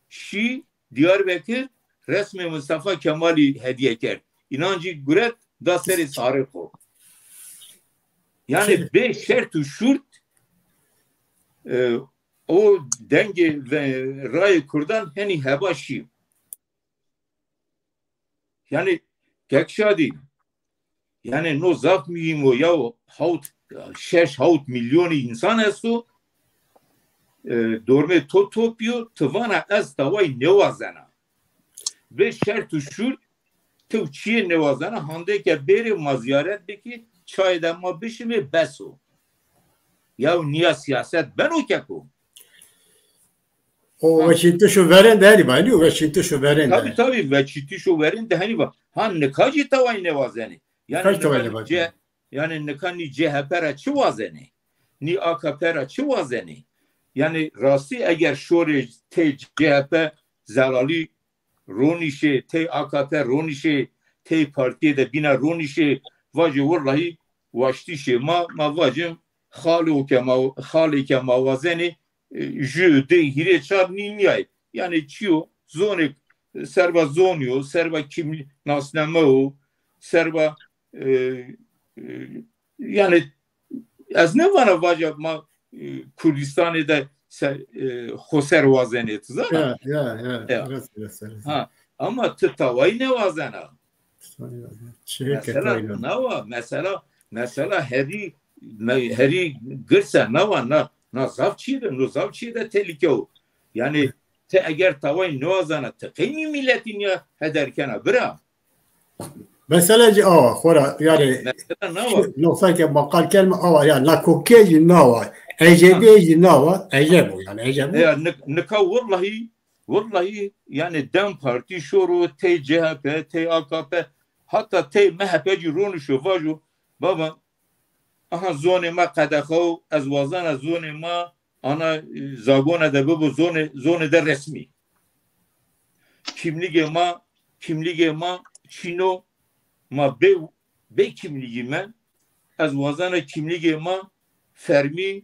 şî Diyarbekir, resmê Mustafa Kemalî hediye kerd. Înan jî guret da serê sarê xo. Yani bê şert û şurt, e, o dengê ve rayê Kurdan henî heba şî. Yani Kek Şadî, yani no zaf muhîm o ya, hawt, şeş hawt milyonî însan esto, e, dormê to top yo, tu vana ez tawayî nêwazena. Bê şert û şurt, tu çiyê nêwazena, handê ke bêrê ma ziyaret bikî, çayê de ma bişimê, bes o. Ya niya siyaset beno keko. O Ha. Weçîntiş û verên de henî va, nîyo weçîntiş û verên de. Tabii, tabii, weçîntiş û verên de henî va. Ha, nika jî tawayî nêwazenê. Yani Kaç tawayî nika nî nêwazenê? C-, yani nika nî C H P ra çi wazenê? Nî A K P ra çi wazenê? Yani rastî eger şorê tê C H P zelalî ronîşê, tey A K P ronîşê, tey partiyê de bîna ronîşê, vajê wellahî waştîşê ma, ma vajim xalê ke ma, xalê ke ma wazenê, e, jû, di, hîrê, çar nî nîyay. Yani çiyo, zonek, serba zonyo, serba kimlîk nasname o, serba, e, e, yani ez ne vana vaca ma, e, Kurdistanê de se-, e, xoser wazenê, tu zana? Ya, ya, ya. Ya. Rast, rast, rast. Ha, ama tu tawayî nêwazena. Mesela nawa, mesela, mesela herî, me-, herî girse nawa, na, na zaf çî de, no zaf çî de tehlike o. Yani te eger tawayî nêwazena, te qeynî miletî niya heder kena, bira. Mesela jî awa xora yani. Mesela nawa. Noqsan ke maqal kelme awa ya nakokê jî nawa. Ecebê jî nawa. Eceb o yani eceb o. Ya nik- nika wallahî wallahî yani DEM Partî şoro tey C H P tey A K P hatta tey M H P jî ronişo vajo baba aha zonê ma qedexe û ez wazana zonê ma ana e, zagona de bibo zonê zonê de resmî. Kimlîgê ma, kimlîgê ma çîno ma bê bê kimlîgî me ez wazana kimlîgê ma fermî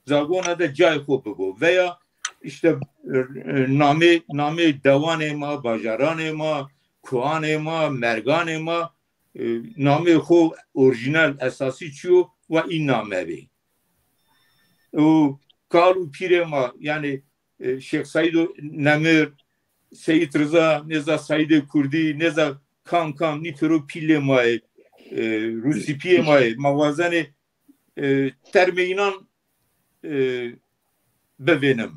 zagona de cayê xwe bibo veya işte e, e, namê namê dewanê ma, bajaranê ma, kuanê ma, merganê ma e, namê xwe orîjinal esasî çiyo wa î name bê. Û kal û pîrê ma yani e, Şêx Seîdo Nemir, Seyîd Riza, nêza Seîdê Kurdî, nêza kam kam nî pêro pîlê ma yê, e, rûsîpiyê ma yê, ma wazenê e, termê înan e, bivênim.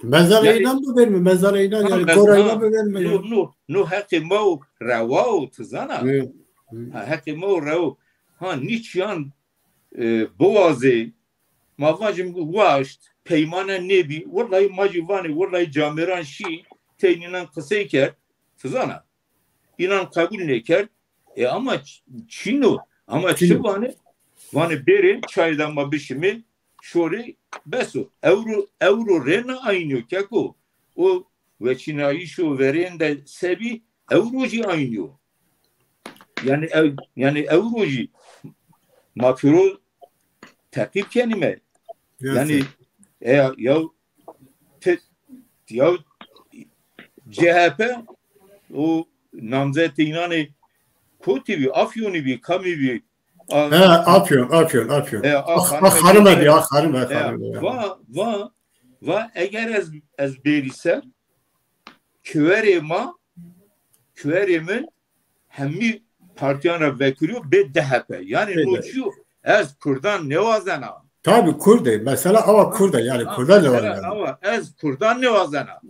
Mezara înan bivênim, mezara înan yani gora înan bivênim. No, no, no heqê me û rewa û tu zana. Ha, heqê me û rewa. Ha, nîçiyan e, biwazê, ma van jî waşt, peymane nêbî, wellahî ma jî vanê, wellahî camêran şî, tey nînan qisey kerd, tu zana. Înan qebûl nêkerd. E ama ç- çîno, ama çi vanê? Vanê bêrê çayê de ma bişimê, şorê bes o. Ewro, ewro rê ne aynî yo keko. O weçînayîşo verên de sebî, ewro jî aynî yo. Yani ew, yani ewro jî ma pêro teqîb kenîme. Yani e, ya te, ya C H P û namzetê înanê kotî bî, Afyonî bî, kamî bî. A- He, Afyon, Afyon, Afyon. He, a- Ah, xanime ah, xanime bî, ah, xanime, he, xanime. Va, va, va, eger ez, ez bêrî ser, kiwerê ma, kiwerê min, hemî partiyan re vekiriyo bê D H P. Yani Bê D H P. No çiyo, ez Kurdan newazena. Tabi Kurd e. Mesela awa Kurd e. Yani Ha, Kurdan mesela newazena. Awa ez Kurdan newazena.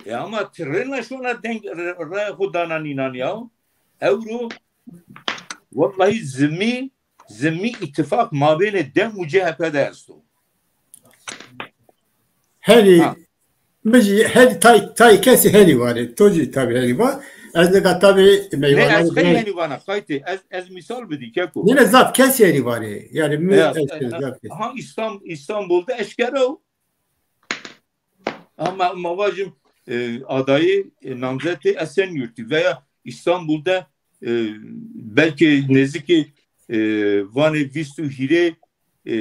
E ama tirêna şona deng re- re- xwe dana nînan ya. Ewro wellahî zimî zimî îtifaq mabênê DEM û C H P de esto. Herî Ha. Min jî herî tay tay kesî herî varê. To jî tabi herî var. Ez nika tabi Ne meyvanan ez xey herî vana qaytê. Ez, ez misal bidî keko. Nîne zaf kesî herî varê. Yani mi Ya, ez e, e, zaf kesî. Ha İstanbul, İstanbul'da eşkere o. Ama ma vajim e, adayê e, namzetê Esenyurtî veya İstanbul'da e, belki nêzîkî e, vanê vîst û hîrê e,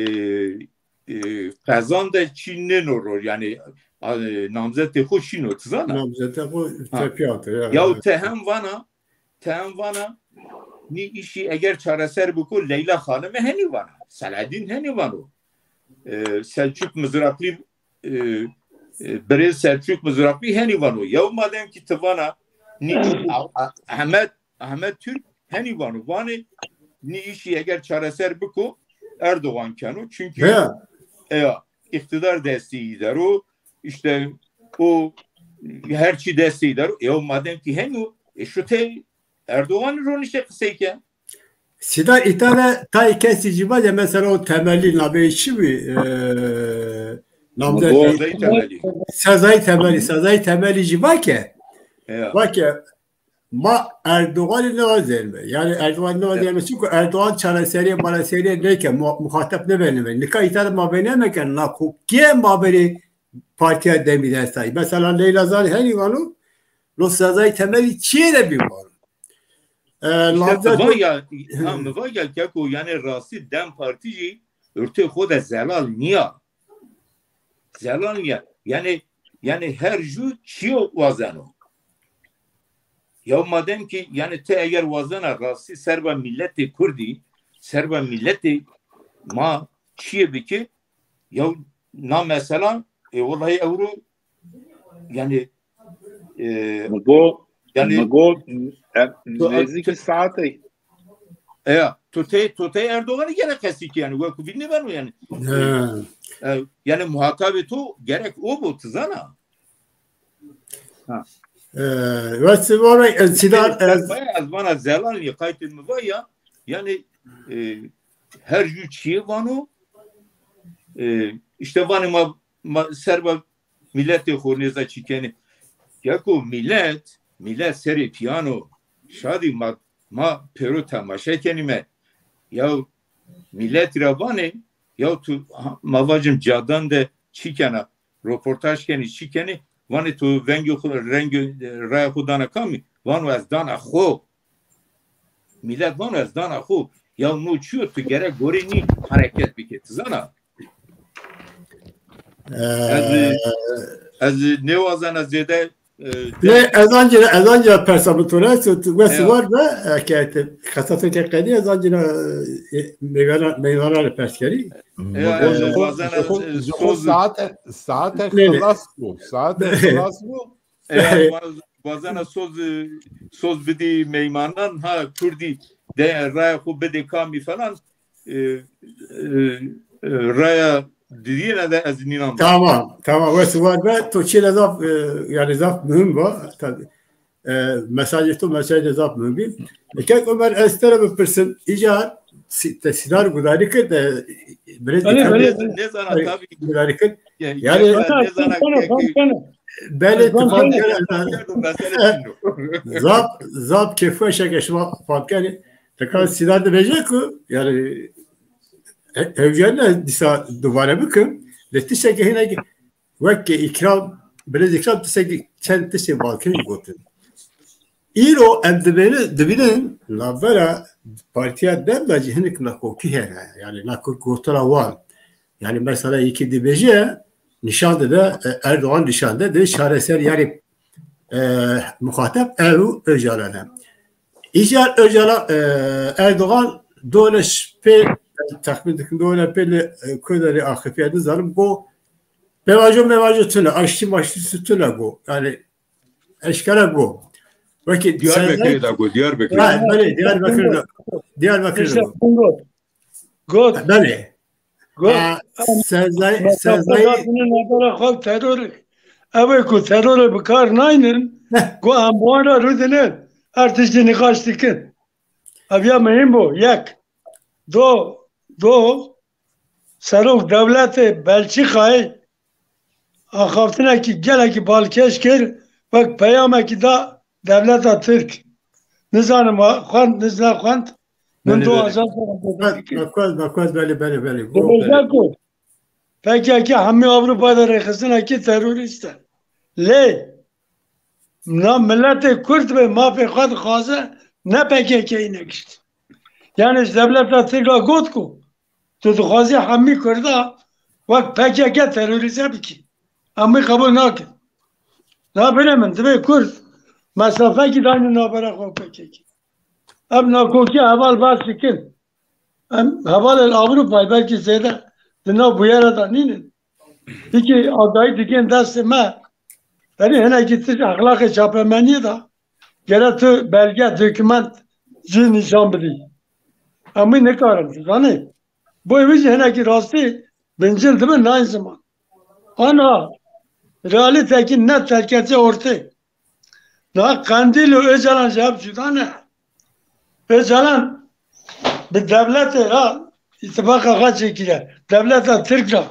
e, qezan de çî nêno rol, yani a, e, namzetê xwe şîno, tu zana? Namzetê xwe Ha. tepîya te, ya. Ya te hem vana, te hem vana, nî îşî eger çareser biko, Leyla Xanime henî vana, Selahaddin henî vano. E, Selçuk Mızraklı, e, e, Birêz Selçuk Mızraklı henî vano. Ya madem ki tu vana, nî, a, a, Ahmet, Ahmet Türk henî vano. Vanê nî îşî eger çareser biko, Erdoğan keno. Çünkü He. e, iktidar desteği der o, işte o her çi desteği der o. E, o madem ki henî o, e, şu te Erdoğan ronişe qisey ke. Sida îta de tay kesî jî va de mesela o temelî navê çi bî? E, namzet Sezai Temelî. Sezai Temelî, Sezai Temelî jî va ke. Ya. Va ke ma Erdoğan'ı ne özelme? Yani Erdoğan ne özelme? Çünkü Erdoğan çareseriye, mareseriye neyke, mu- muhatap ne benime? Nika îta de ma beneme ke, nakokê ma beri partiya demî destayı. Mesela Leyla Zan henî vano, lo Sezai Temelî çiye de bir vano. E, İşte lazım mi va ya, ha, mi va ya keko, yani rastî DEM Partî jî ortê xwe de zelal niya. Zelal niya. Yani, yani her ju çiyo wazeno. Ya madem ki yani te eger wazena rastî serba milletê Kurdî, serba milletê ma çiye biki, ya na mesela, e, vallahi ewro yani e, Migo, yani Migo, e, tu- nêzîkî saetê. E, ya, tu tê, tu tê Erdoğan'ı gene kesî ki yani, wek vî nêbeno yani. He. E, yani muhatabê tu gerek o bu, tu zana. Ha. Ee, wes vana, e, Sîdar, e, sermaye ez vana zelal li qaytên mi va ya, yani, e, her jû çiyê vano, e, işte vanê ma, ma serba milletê xwe nêza çi kenê. Ya ku millet, millet serê piyano, şadî ma, ma pêro temaşe kenî me. Ya millet ra vanê, ya tu, ha, ma vacim cadan de çi kena, roportaj kenî, çi kenî, vanê tu vengê xwe, rengê, e, raya xwe dana kamî? Vano ez dana xwe. Millet vano ez dana xwe. Ya no çi yo, tu gerek gorê nî hareket bike, tu zana? Ez, Ee, ez nêwazena zêde, e, Lê ez ancî, ez ancî persa bi to re, tu, tu wes Ya. war be, e, ke te, xesateke qedî, ez ancî, e, meyvana, meyvana re pers kerî. Ya, Ji xwe, wazena, ji xwe, e, ji xwe soz saete, saete Lê, lê. xilas bû. Saete xilas bû. Eya, waz-, wazena soz, e, soz bidî meymanan, ha, Kurdî de raya xwe bidê kamî falan, e, e, e, raya didiyene de ez nînan. Tamam, tamam. Wes war be, to çêle zaf, e, yani zaf mühim va, tabii. E, mesajê to mesajê zaf mühim bî. E, kek Ömer, ez te re bipirsim, îcar si-, te Sîdar gudarî kir, te, birêz Belê, dikkat belê, et. Nêzana tabii. Gudarî kir. Yani, Yani, nêzana, nêzana Tamam, kek tamam. Belê, Tamam, tu fam tamam. kene, Mesele çin o. Zaf, zaf kêfweş e ke şima fam kenê. Teka Sîdar dibêje ku, yani, he-, hewce ne dîsa dubare bikim. Lê tiştekî hinek, wek Îkram, birêz Îkram tiştekî çend tiştê balkêş gotin. Îro em dibêne-, dibînin navbera Partiya DEM de jî hinek nakokî hene. Yani nakok gotina wan. Yani mesela yekî dibêje, nîşan dide, e, Erdogan nîşan de, dê çareser yani, e, muxateb ew Ocalan e. Îcar Ocalan, e, Erdogan done pê, texmîn dikim done pê li, e, Koderê axifî nizanim go, pêvajo mêvajo tune, aştî maştî tune go. Yani eşkere go. Wekî Diyarbekirê Sezai de go, Diyarbekirê. Ha, belê, Diyarbekirê de. Diyarbekirê de go. Got. Belê. Got. Ha, Sezai, Sezai. Navbera xwe terorê. Ew ê ku terorê bi kar naynin, ku em wan re rûdinin, her tiştî nîqaş dikin. Ev ya mehîm bû, yek. Do, do, serok dewletê Belçîkayê axaftinekî gelekî balkêş kir, wek peyamekî da dewleta Tirk. Nizanim xwend, nizna xwend, min Belê, do belê. ajans Belê, belê, belê. Dibêje ku P K K hemî Ewropa de rêxistinekî terorîst e. Lê na miletê Kurd be mafê xwe dixwaze, ne P K K îne gişt. Yani ji dewleta Tirka got ku tu dixwazî hemî Kurda wek P K K terorîze bikî. Em wî qebûl nakin. Na bine min, divê Kurd mesafekî dayne navbera xwe û P K K. Ev nakokî heval behs dikin. Em hevalên Ewropayê belkî zêde di nav bûyera de nînin. Hikî agahî dikin destê me. Erê hinekî tişt exlaqê çapemeniyê de gere tu belge, dokument jî nîşan bidî. Em wî nikarin, tu zanî. Bo wî jî hinekî rastî bincil dibin nayên ziman. Ana realîtekî net derketiye ortê. Niha Qendîl û Ocalan ji hev cuda ne. Ocalan bi dewletê re îtifaqa xwe çêkiriye. Dewleta Tirk re.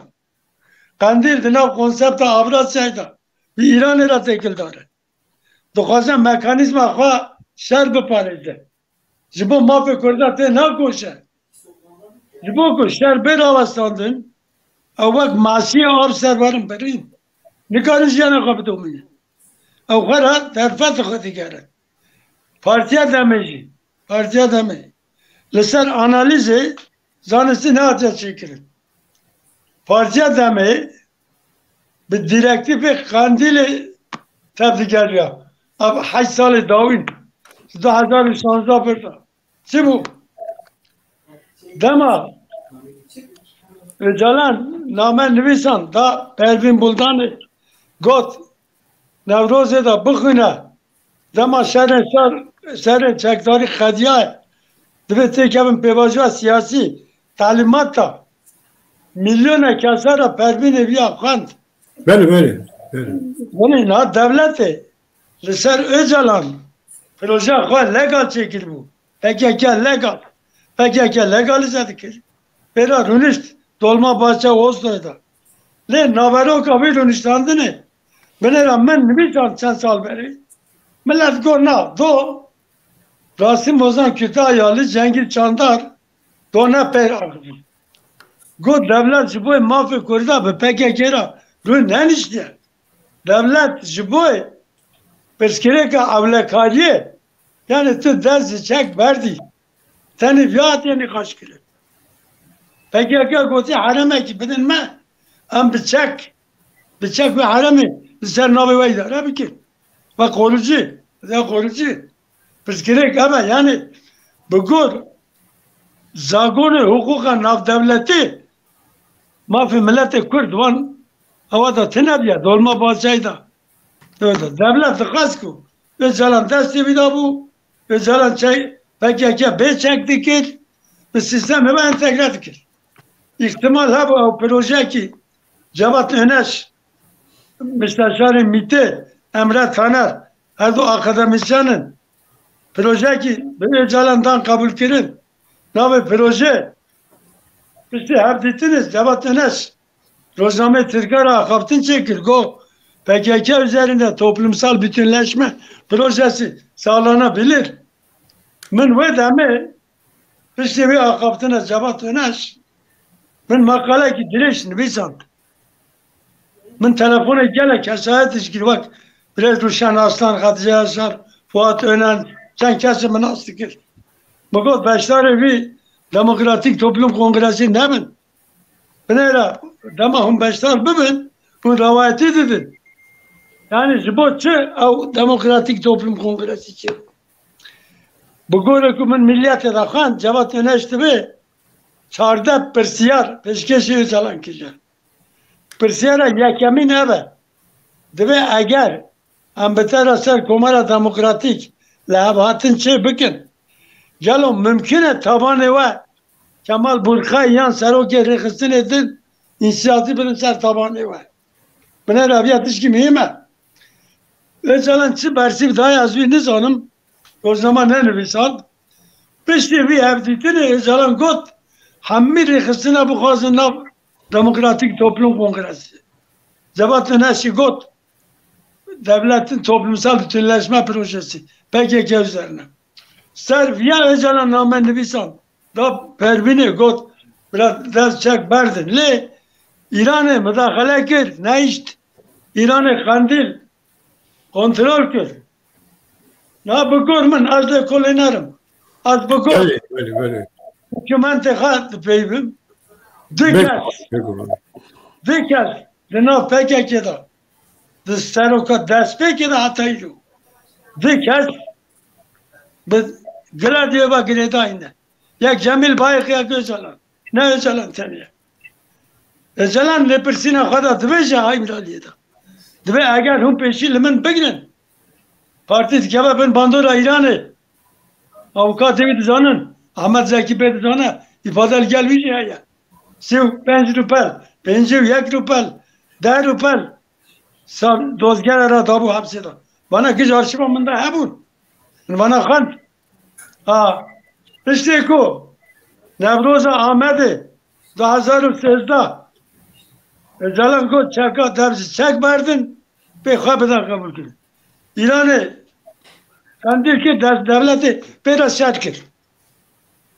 Qendîl di nav konsepta Avrasyayê de bi Îranê re têkildar e. Dixwaze mekanîzma xwe şer biparêze. Ji bo mafê Kurda tê nakoşe. Ji bo ku şer bê rawestandin, ew wek masiyê av ser werin birîn. Nikarin jiyana xwe bidomînin. Ew xwe re derfet xwe digere. Partiya Demê jî, Partiya Demê li ser analîzê zanistî nehatiye çêkirin. Partiya Demê bi dîrektîfê Qendîlê tevdigeriya. Ev heşt salê dawîn, du hezar û şanzdeh berda. Çi bû? Dema Ocalan name nivîsan da Pervîn Buldanê, got, Newrozê de bixwîne. Dema şerên şer, şerên çekdarî qediyaye. Divê têkevin pêvajoya siyasî, talîmat da. Milyona kesa re Pervînê viya xwend. Belê, belê, belê. Belê, niha dewletê li ser Ocalan projeya xwe legal çêkiribû. P K K legal. P K K legalize dikir. Pêra rûnişt Dolmabahçe Osloyê de. Lê naveroka vî rûniştandinê binêra min nivîsand çend sal berê. Millet got na, do Rasim Ozan Kütahyalı, Cengiz Çandar, do ne peyr axivî. Got dewlet ji bo mafê Kurda bi P K K re rû neniştiye. Dewlet ji bo pirsgirêka ewlekariyê, yani tu dest ji çek berdî. Tenê viya tê nîqaş kirin. P K K gotiye herêmekî bidin me, em bi çek, bi çek wê herêmê li ser navê we îdare bikin. Ve korucî, ya korucî. Pirsgirêk ev e, yani bi gor zagonê hiqûqa navdewletî mafê miletê Kurd wan ewa da tune bûye, Dolmabahçeyê de. Dewlet dixwest ku Ocalan destê wî dabû, Ocalan çek, P K K bê çek dikir, bi sîstemê ve entegre dikir. Îhtimal hebû ew projeyekî Cevat Öneş, Misteşarê MÎT'ê, Emre Taner, her du akademîsyen in. Projeyekî bi Ocalan dan qebûlkirin. Navê proje, piştî hevdîtinê Cevat Öneş rojnameyê Tirka re axaftin çêkir. Got, P K K üzerinde toplumsal bütünleşme projesi sağlanabilir. Min wê demê piştî wê axaftina Cevat Öneş, min maqalekî dirêj nivîsand. Min telefonê gelek kesayet ji kir, wek Birêz Ruşen Aslan, Xetice Yaşar, Fuat Önen, çend kesê min nas dikir. Min got, beşdarê vî Demokratîk Toplum Kongresi nebin. Binêre dema hûn beşdar bibin, hûn rewayetî didin. Yani ji bo çi ew Demokratîk Toplum Kongresi çêbû? Bi gorê ku min Milliyetê de xwend, Cevat Öneş divê çardeh pirsiyar pêşkêşî Ocalan kiriye. Pirsiyara yekemîn ev e. Divê eger em bi te re ser Komara Demokratîk lihevhatin çê bikin, gelo mimkun e tabanê we Kemal Burkay yan serokê rêxistinê din însiyatî bidin ser tabanê we? Binêre ev ya tişkî muhîm e. Ocalan çi bersîv daye ez wî nizanim. Rojnama nenivîsand. Piştî vî hevdîtinê Ocalan got, hemî rêxistina bixwazin nav Demokratîk Toplum Kongresi. Cevat Öneşî got, devletin toplumsal bütünleşme projesi, P K K üzerine. Ser viya Ocalan name nivîsan da Pervînê, got, biraz dest çek berdin. Lê Îranê mudaxele kir, nehişt. Îranê Qendîl kontrol kir. Na bi gor min, ez lê kolê nerim. Ez bi gor Belê, belê, belê. dokumentê xwe dipeyvim. Du Bek, kes, bek. Du kes di nav P K K de, di seroka destpêkê de heta îro, du kes bi Gladioyê ve girêdayî ne. Yek Cemîl Bayik, yek Ocalan. Ne Ocalan tenê. Ocalan lêpirsîna xwe de dibêje a Îmraliyê de. Dibê eger hûn pêşî li min bigrin, partî dikeve bin bandora Îranê. Avukatê wî dizanin, Ahmet Zekî Bey dizane, îfade li gel wî jî heye. Sî û pênc rûpel, pêncî û yek rûpel, deh rûpel, Sa-, dozgere re dabû hepsê de. Vana giş arşîva min de hebûn. Min vana xwend. Ha, piştê ku Newroza Amedê du hezar û sêzdeh, Ocalan got çeka dev ji çek berdin, pê xwe bidin qebûlkirin. Îranê Qendîl kir, dev-, dewletê pê re şer kir.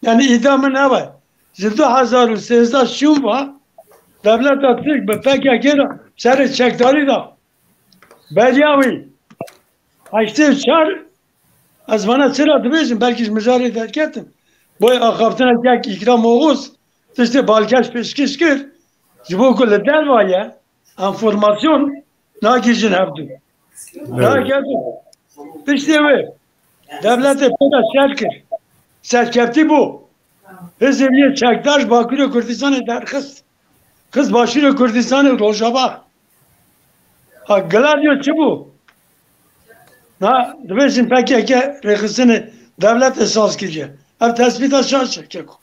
Yani îdia min ev e. Ji du hezar û sêzdeh şûn ve dewleta Tirk bi P K K re şerê çekdarî da. Beriya wî heştê û çar, ez vana çira dibêjim, belkî ji mijarê derketim. Boy axaftina yek Îkram Oğuz tiştê balkêş pêşkêş kir. Ji bo ku li derva ye, enformasyon nagihîjin hevdû. Evet. Nagihîjin. Piştê wê dewletê pê de şer kir. Serkevtî bû. Hizb yê çekdar ji Bakurê Kurdistanê derxist. Xist Başûrê Kurdistanê û Rojava. Ha, Gladio çi bû? Na, dibêjin P K K rêxistinê dewletê saz kiriye. Ev tespîta şaş e, keko.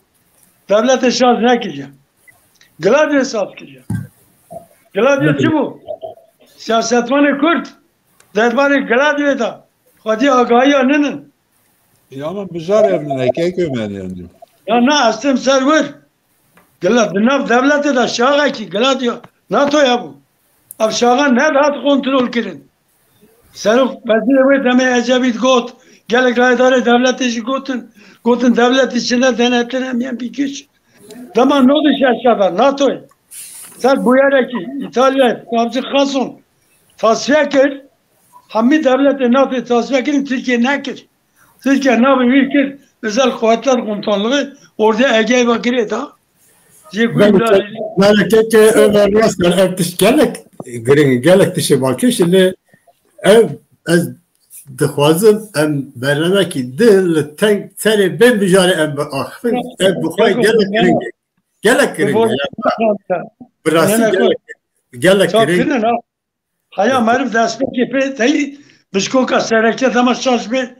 Dewletê şaş nekiriye. Gladio saz kiriye. Gladio çi bû? Siyasetvanê Kurd Derbarê Gladioyê de xwedî agahiya ninin. Ya min bijar ev nine kek Ömer yani. Ya na, ez tim ser wir. Gila di nav dewletê de şaxekî Gladio NATO hebû. Ev şaxa nedihat kontrol kirin. Serok wezîrê wê demê Ecevît got, gelek rayedarê dewletê jî gotin, gotin dewletî çi ne denetin em yên bir güç. Dema nodî şeşa de NATOyê ser bûyerekî Îtalyayê savcı Xason tasfiye kir, hemî dewletê NATOyê tasfiye kirin, Tirkiye nekir. Tirkiye navê wî kir Özel Kuvvetler Komutanlığı, orduya Ege'yê ve girê da. Jê ku Belê îmralî. Belê keke Ömer Raskar ev tişt gelek giring, gelek tişê balkêş lê ev ez dixwazim em bernamekî din li teng serê bê mijarê em biaxivin. Ev bi xwe gelek giring e. Gelek giring e. Ya, bi rastî gelek, gelek giring. Heya meriv destpêkê pê tey bişkoka sereke dema şaş bê.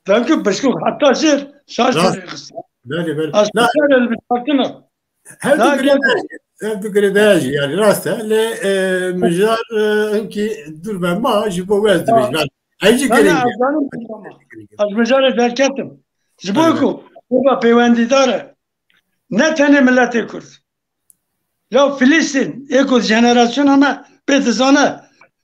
Dewki bişkok heta jêr şaş Rast. Rêxist. Belê belê. Aşkar el bitartina. Her du girêdayî, her du girêdayî jî yani rast e. Lê e, mijar e, hinkî dûr ve ma ji bo wez dibêj. Ben ev jî Ben girêng ez e. zanim ama. Ez mijarê derketim. Ji bo ku kurda pêwendîdar e. Ne tenê miletê Kurd. Ya Filistîn, ê ku jenerasyona me pê dizane,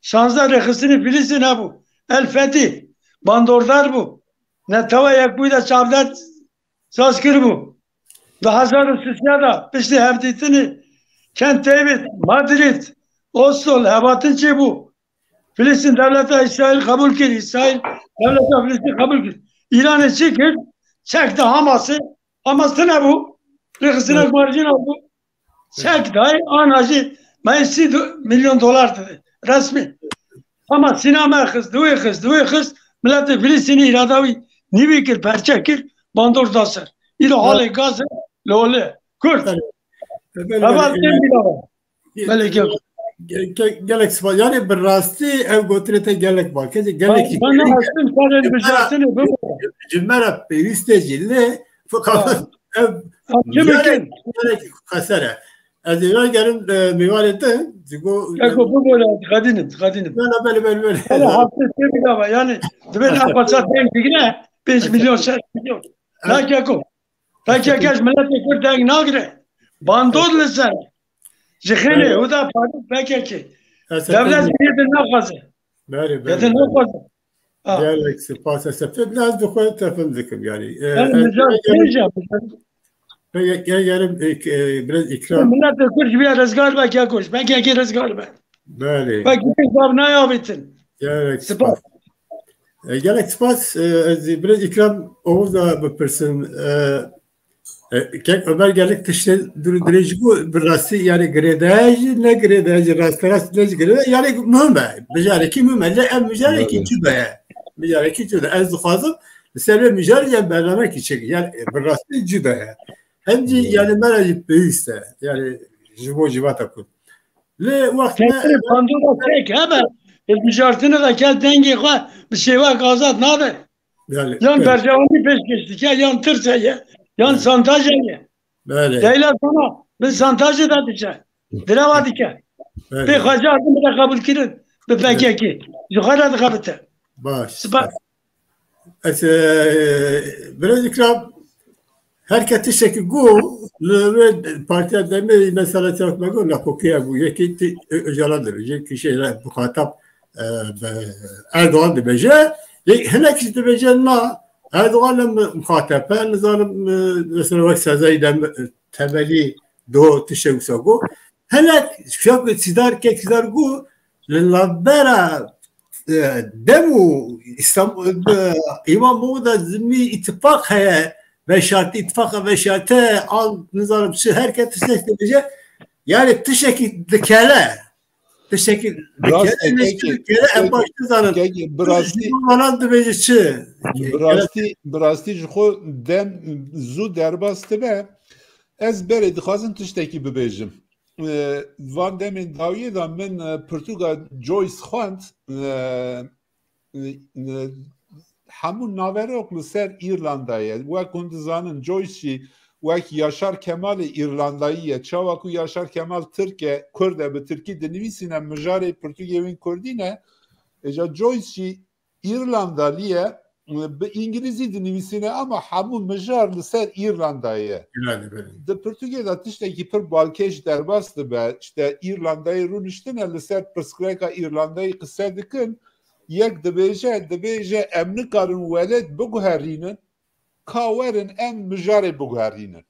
şazdeh rêxistinî Filistîn hebû. El Fetî, bandordar bû. Netewa Yekbûyî de çavdar saz kiribû. Di hezar û sisya de piştî hevdîtinê Camp David, Madrid, Oslo, li hevatin çêbû. Filistîn dewleta Îsraîl qebûl kir, Îsraîl dewleta Filistîn qebûl kir. Îranê çi kir? Çek da Hamasê, Hamas tune bû. Rêxistina guhercîna bû. Çek dayê, ana jî me sî milyon dolar dide. Resmî. Ama Sîna me xist, duwê xist, duwê xist. Miletê Filistînî îrada wî nîvî kir, perçe kir, bandor da ser. Îro halê Gaze, li holê. Kurd. Heval tên bîra. Belê gel. Ge- ge- Gelek spas. Yani bi rastî ev gotinê te gelek balkêş e. Gelek Ben ne hastim sarên bijartinê bibû. Ji me re pêwîst e jî lê feqat ev Kim gelek kim? gelek xeser e. Ez ê vegerim e, mêvanê te. Ji go Eko bibû, dixedînim, dixedînim. Belê belê belê belê. Ama hastim tê bîra, yani dibê ne pasa deng digire, pênc milyon, şeş milyon. Ne keko. P K K ji miletê Kurd deng nagire. Bandor li ser. Ji xênê huda parî P K K. Dewlet yê din naxwaze. Berê Yê din naxwaze. Ha. Gelek spas, ez te ne ez bi xwe tefin dikim yani. E, Yani e, mijar e, têja. Peki, gel gelin e, e, biraz ikram. Miletê Kurd ji vê rezgar be, keko, ji P K K rezgar be. Belê. P K K zav nayavîtin. Gelek Spas. spas. E, gelek spas. E, ez biraz ikram Oğuz da bipirsim. E, e, kek Ömer gelek tiştê dur dirêj got, bi rastî yani girêdayî jî, ne girêdayî jî, rast rast ne jî girêdayî. Yani muhim e. Mijarekî muhim e. Lê ev mijarekî Evet. Cuda ye. Mijarekî cuda. Ez dixwazim li ser vê mijarê yan bernamekî çêkî. Yani e, bi rastî cuda ye. Hem jî Evet. Yani me re jî pêwîst e. Yani ji bo civata Kurd. Lê wextine Kesin bandora tek hebe. Mijartine de kel dengê xwe bi şêwek azad nade. Yani, Yan evet. Bercewendî pêşkêş dike, yan tirs heye, yan Evet. Santaj heye. Belê. Leyla sana bi santajê de diçe. Direva dike. Belê. Pê xwe cartin bide qebûl kirin. Bi Evet. P K K. Ji xwe re dixebite. Baş. Spas. Ez, e, biraz ikram, her kes tiştekî got, li vê partiya demê mesela tiştek me got, nakokiya bû. Yekî ti-, Ö-, Öcalan dibêje, yekî şey re muhatap, e, be, Erdoğan dibêje. Yek, hinek jî dibêje na, Erdoğan ne muhatap e, nizanim, e, mesela wek Sezai dem, e, Temelî do tiştek wisa got. Hinek şok Sîdar, kek Sîdar got, li navbera e, dem û İstanbul, e, İmamoğlu da zimî îtifaq heye, veşartî, îtifaqa veşarte, an nizanim çi, her kes tiştek dibêje. Yani tiştekî dikele. Tiştekî dikele, Rast e, ne kekî, dikele, em kekî, baş nizanin. Kekî, bi rastî, Ji bo vanan dibêje çi? Bi rastî, bi rastî ji xwe dem zû derbas dibe. Ez berê dixwazim tiştekî bibêjim. E, van demên dawiyê de min, e, pirtûka Joyce xwend, e, e, e, hemû naverok li ser Îrlanda ye. Wek hûn dizanin, Joyce jî wek Yaşar Kemalê Îrlandayî ye. Çawa ku Yaşar Kemal Tirk e, Kurd e, bi Tirkî dinivîsîne, mijarê pirtûkê wî Kurdî ne. Êca Joyce jî Îrlandalî ye, bi îngilîzî dinivîsîne ama hemû mijar li ser Îrlandayê ye. Belê, belê. Di pirtûkê de tiştekî pir balkêş derbas dibe. İşte Îrlandayê rûniştine li ser pirsgirêka Îrlandayê qise dikin. Yek dibêje, dibêje em nikarin welêt biguherînin, ka werin em mijarê biguherînin.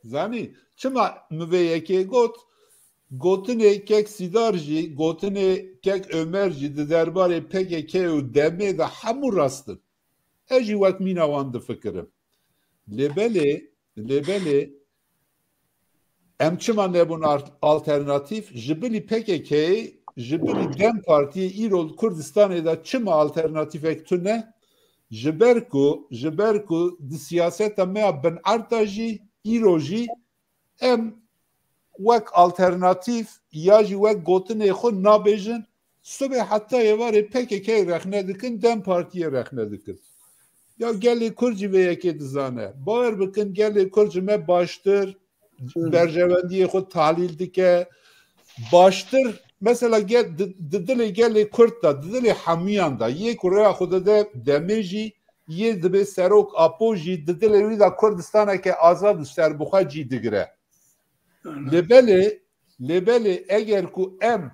Zanî, çima min vê yekê got? Gotinê kek Sîdar jî, gotinê kek Ömer jî di derbarê P K K û demê de hemû rast in. Ez jî wek mîna wan difikirim. Lê belê, lê belê em çima nebûn ar-, alternatîf? Ji bilî P K K'yê, ji bilî dem Partiyê îro li Kurdistanê de çima alternatîfek tune? Ji ber ku, ji ber ku di siyaseta me ya binerd de jî, îro jî em wek alternatîf ya jî wek gotinê xwe nabêjin, sibê heta êvarê P K K'yê rexne dikin, dem Partiyê rexne dikin. Ya gelê Kurd jî vê yekê dizane. Bawer bikin gelê Kurd ji me baştir berjewendiyê xwe tahlîl dike. Baştir, mesela gel, di, di dilê gelê Kurd de, di dilê hemûyan de, yê ku rêya xwe dide demê jî, yê dibê serok Apo jî, di dilê wî de Kurdistaneke azad û serbixwe cî digire. Lê belê, lê belê eger ku em,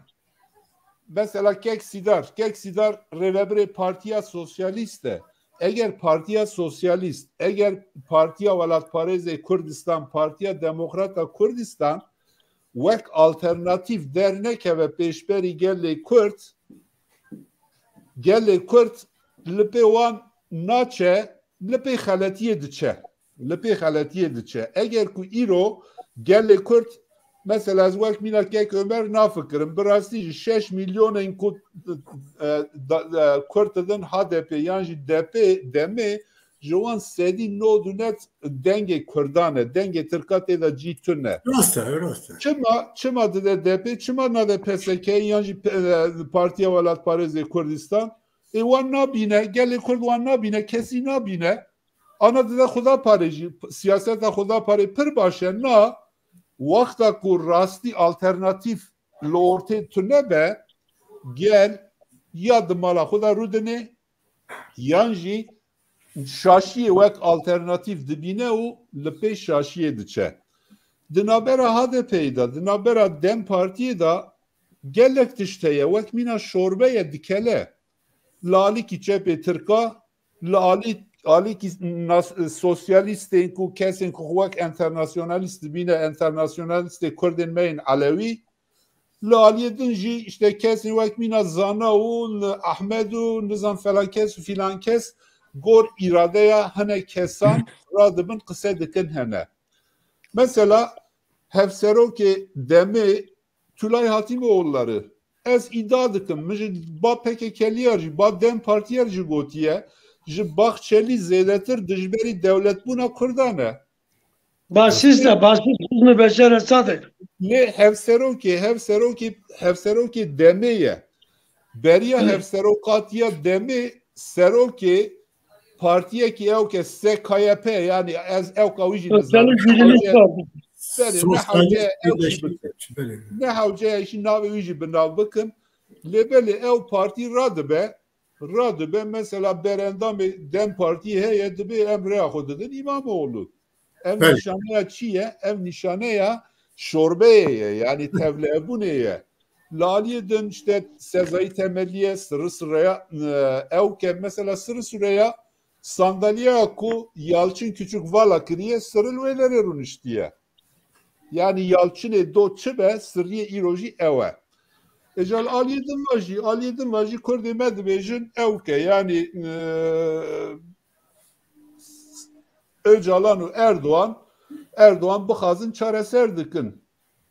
mesela kek Sîdar, kek Sîdar rêvebirê Partiya Sosyalîst e. Eger Partiya Sosyalîst, eger Partiya Welatparêzê Kurdistan, Partiya Demokrata Kurdistan wek alternatîf dernekeve pêşberî gelê Kurd, gelê Kurd li pê wan naçe, li pê xeletiyê diçe. Li pê xeletiyê diçe. Eger ku îro gelê Kurd, mesela ez wek mîna kek Ömer nafikirim, bi rastî jî şeş milyonên ku, e, da, e, Kurd didin H D P yan jî D P, demê, ji wan sedî nod û nod dengê Kurdan e, dengê Tirka tê de cî tune. Rast e, rast e. Çima, çima dide D P, çima nade P S K yan jî P-, e, Partiya Welatparêzê Kurdistan? Ê wan nabîne, gelê Kurd wan nabîne, kesî nabîne. Ana dide Xudaparê jî, siyaseta Xudaparê pir baş e. Na, wexta ku rastî alternatîf li ortê tune be, gel ya di mala xwe de rûdinê, yan jî şaşiyê wek alternatîf dibîne û li pê şaşiyê diçe. Di navbera H D P'yê de, di navbera dem Partiyê de gelek tişt heye, wek mîna şorbe ye dikele. Li alîkî çepê Tirka, li alî-, alîkî nas-, sosyalîstên ku kesên ku xwe wek enternasyonalîst dibîne, enternasyonalîstê Kurdên me yên Elewî, li aliyê din jî işte kesên wek mîna Zana û Ahmed û nizam falan kes û filan kes gor îradeya hinek kesan radibin qise dikin hene. Mesela hevserokê demê Tülay Hatimoğulları, ez îdia dikim, min ji ba P K K'liyer jî, ba dem Partiyer jî gotiye, ji Bahçeli zêdetir dijberî dewletbûna Kurdan e. Başist e, başist hizmi beşer Esad e. Lê hevserokê, hevserokê, hevserokê demê ye. Beriya hevserokatiya demê serokê partiyekî ewke S K Y P, yani ez ewka wî jî nizanim. Sosyalist Yürüyüş Belê, ne Sosyalist hewce ew jî Birleşik bikim. Belê. Ne hewce jî navê wî jî bi nav bikim. Lê belê ew partî radibe, radibe mesela berendamê dem Partiyê heye, dibê em rêya xwe didin Îmamoğlu. Ev Belê. Nîşaneya çi ye? Ev nîşaneya şorbeyê ye, yani tevlihebûnê ye. Li aliyê din işte Sezai Temelliye, Sırrı Süreyya, e, ew ke mesela Sırrı Süreyya sandalyeya ku Yalçın Küçük vala kiriye, Sırrı li wê derê rûniştiye. Yani Yalçınê do çi be, Sırrıyê îro jî ew e. Êca li aliyê din ve jî, aliyê din ve jî Kurdê me dibêjin ew ke, yani, e, Öcalan û Erdoğan, Erdoğan bixwazin çareser dikin.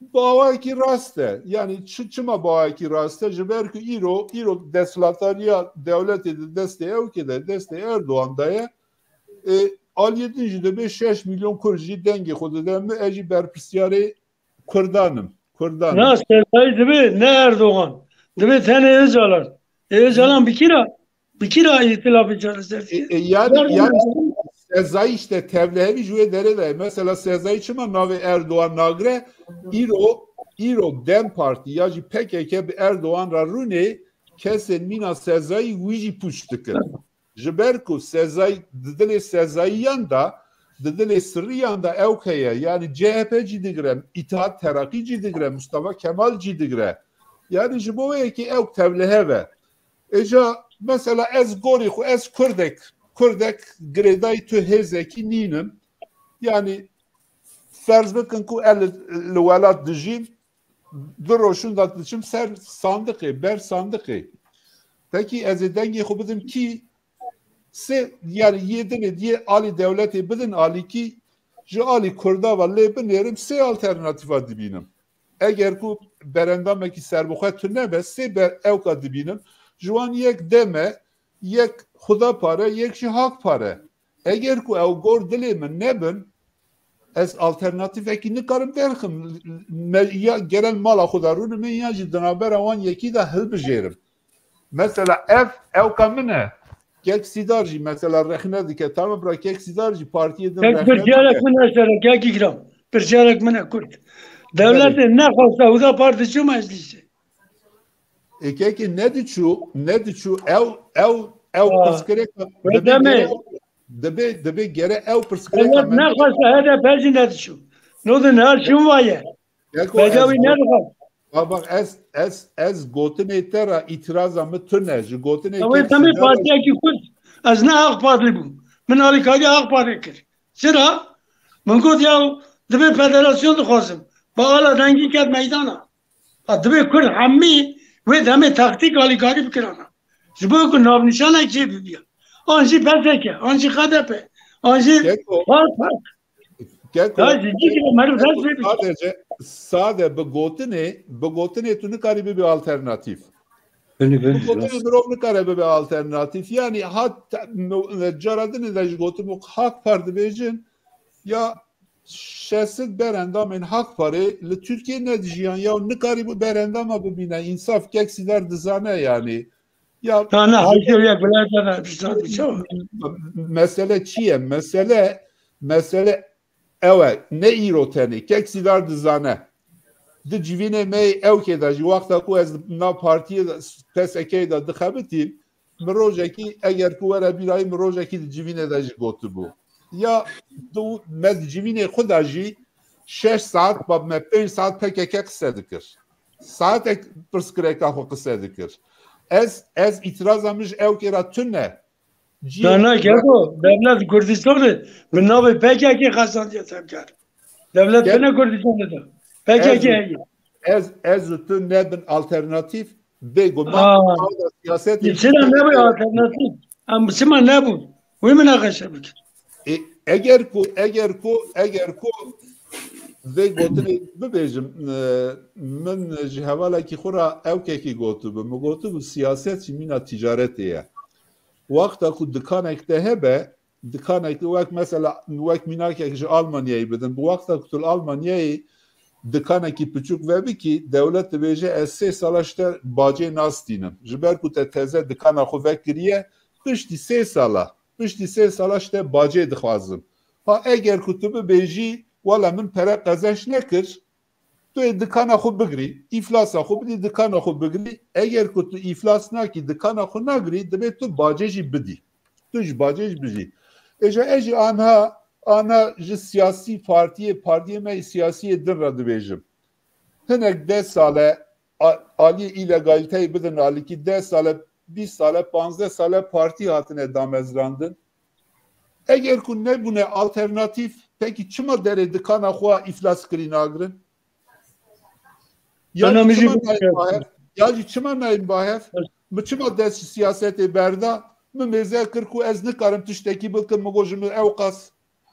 Bi awayekî rast e. Yani çi, çima bi awayekî rast e? Ji ber ku îro, îro desthilatdariya dewletê di destê ew ke de, destê Erdoğan de ye. E, aliyê din jî dibê şeş milyon Kurd jî dengê xwe dide min, ez jî berpirsiyarê Kurdan im. Kurdan im. Na, Sezai dibê, ne Erdoğan. Dibê tenê Öcalan. E, Öcalan bi kî re, bi kî re îtilafê çareseriyê? E, e, yani, yani Sezai işte tevlihevî ji wê derê de. Mesela Sezai çima navê Erdoğan nagire? Îro, îro dem Partî ya jî P K K bi Erdoğan re rûnê, kesên mîna Sezayî wî jî pûç dikin. Ji ber ku Sezayî, di dilê Sezayiyan de, di dilê Siriyan de ewk heye. Yanî C H P jî digire, Îttihat Terakî jî digire, Mustafa Kemal jî digire. Yanî ji bo wê yekê ewk tevlihev e. Êca mesela ez gorî xwe, ez Kurdek, Kurdek girêdayî tu hêzekî nînim. Yanî ferz bikin ku ez li, li welat dijîm, du roj şûnda diçim ser sandiqê, ber sandiqê. Pekî ez ê dengê xwe bidim kî? Sê, yanî yê dinê diyê alî dewletê bidin alîkî, ji alî Kurda ve lê binêrim, sê alternatîfa dibînim. Eger ku berendamekî serbixwe tune be, sê ber ewka dibînim. Ji wan yek DEM e, yek Xwedapare, yek jî Hakpare. Eger ku ew gor dilê min nebin, ez alternatîfekî nikarim derxim. Me, ya gerek mala xwe de rûnime, ya jî di navbera wan yekî de hilbijêrim. Mesela ev ewka min e. Kek Sîdar jî mesela rexne dike. Tamam bira, Kek Sîdar jî partiyê din Kek rexne dike. Pirsyarek min e sere, Kek Îkram. Pirsyarek min e Kurd. Dewletê nexwesta Huda Parti çû meclîsê. Ê kekê nediçû, nediçû ew, ew, ew Aa. Pirsgirêka Wê dibê demê. Gere, dibê, dibê gere ew pirsgirêka Dewlet nexwesta H D P jî nediçû. No din her çûn vaye. Keko, Bedewî ez, nedixwest. Bak, bak, ez, ez, ez gotinê te re îtiraza min tune. Ji gotinê Ew ê kek demê Sîdar partiyekî Kurd. Ez ne Ak Parti bûm. Min alîkarî Ak Parti kir. Çira? Min got ya divê federasyon dixwazim. Ba ala dengî ket meydana. Ha, divê Kurd hemî wê demê taktîk alîkarî bikirana. Ji bo ku navnîşanek jê bibiya. An jî P S K, an jî H D P, an jî Keko. Park Park. Keko, Ya, ciddi gibi, meriv dest Keko, vê biçim. Sadece, sade bi gotinê, bi gotinê tu nikarî bibî alternatîf. Beni, beni, Bi gotinê nasıl? Mirov nikare bibe alternatîf. Yani hat, cara dinê de ji gotin bu Hak Parti dibêjin, ya şesit berendamên Hak Parê li Tirkiye nedijiyan ya nikarî bu berendama bibîne. Însaf kek Sîdar dizane yani. Ya, Na, na, ji haşa ya, bile de, de, de, de, de, mesele çi ye? Mesele, mesele ew e. Ne îro tenê. Kek Sîdar dizane. Di civînê me yê ewkê de jî, wexta ku ez nav partiyê de, P S K'yê de dixebitîm, min rojekî, eger ku were bîrayî, min rojekî di civînê de jî gotibû. Ya di, me di civînê xwe de jî şeş saet, ba me pênc saet P K K qise dikir. Saetek pirsgirêka xwe qise dikir. Ez, ez îtiraza min ji ewkê re tune. Cihê Na, na, Keko, dewlet Kurdistanê bi navê P K K qazandiye tevkar. Dewlet Keko, bine Kurdistanê de. P K K ez, heye. Ez, ez û tu nebin alternatîf, bêguman Aa. Qada siyasetê Çira nebû alternatîf? Em çima nebûn? Wê minaqeşe bikin. E, eger ku, eger ku, eger ku vê gotinê bibêjim, e, min ji hevalekî xwe re ewkekî gotibû. Min gotibû, siyaset jî mîna ticaretê ye. Wexta ku dikanek te hebe, dikanek wek mesela, wek mînakek ji Almanyayê bidin. Bi wexta ku tu li Almanyayê dikanekî piçûk vebikî, dewlet dibêje, ez sê sala ji te bacê nastînim. Ji ber ku te teze dikana xwe vekiriye, piştî sê sala, piştî sê sala ji te bacê dixwazim. Ha eger ku tu bibêjî, wela min pere qezenç nekir, tu yê dikana xwe bigirî, îflasa xwe bidî, dikana xwe bigirî. Eger ku tu îflas nakî, dikana xwe nagirî, divê tu bacê jî bidî. Tu ji bacê jî bijî. Êja ez jî anha, anha ji siyasî partiyê, partiyê me yê siyasî yê din re dibêjim. Hinek deh sale a-, aliyê îlegaliteyê bidin alîkî, deh sale, bîst sale, panzdeh sale partî hatine damezrandin. Eger ku nebûne alternatîf, pekî çima derê dikana xwe îflas kirî nagirin? Ya Ana jî min jî çima bu nayên bahev? Ya jî çima nayên bahev? Evet. Min çima dest ji siyasetê berda? Min mêze kir ku ez nikarim tiştekî bikim, min got ji min ew qas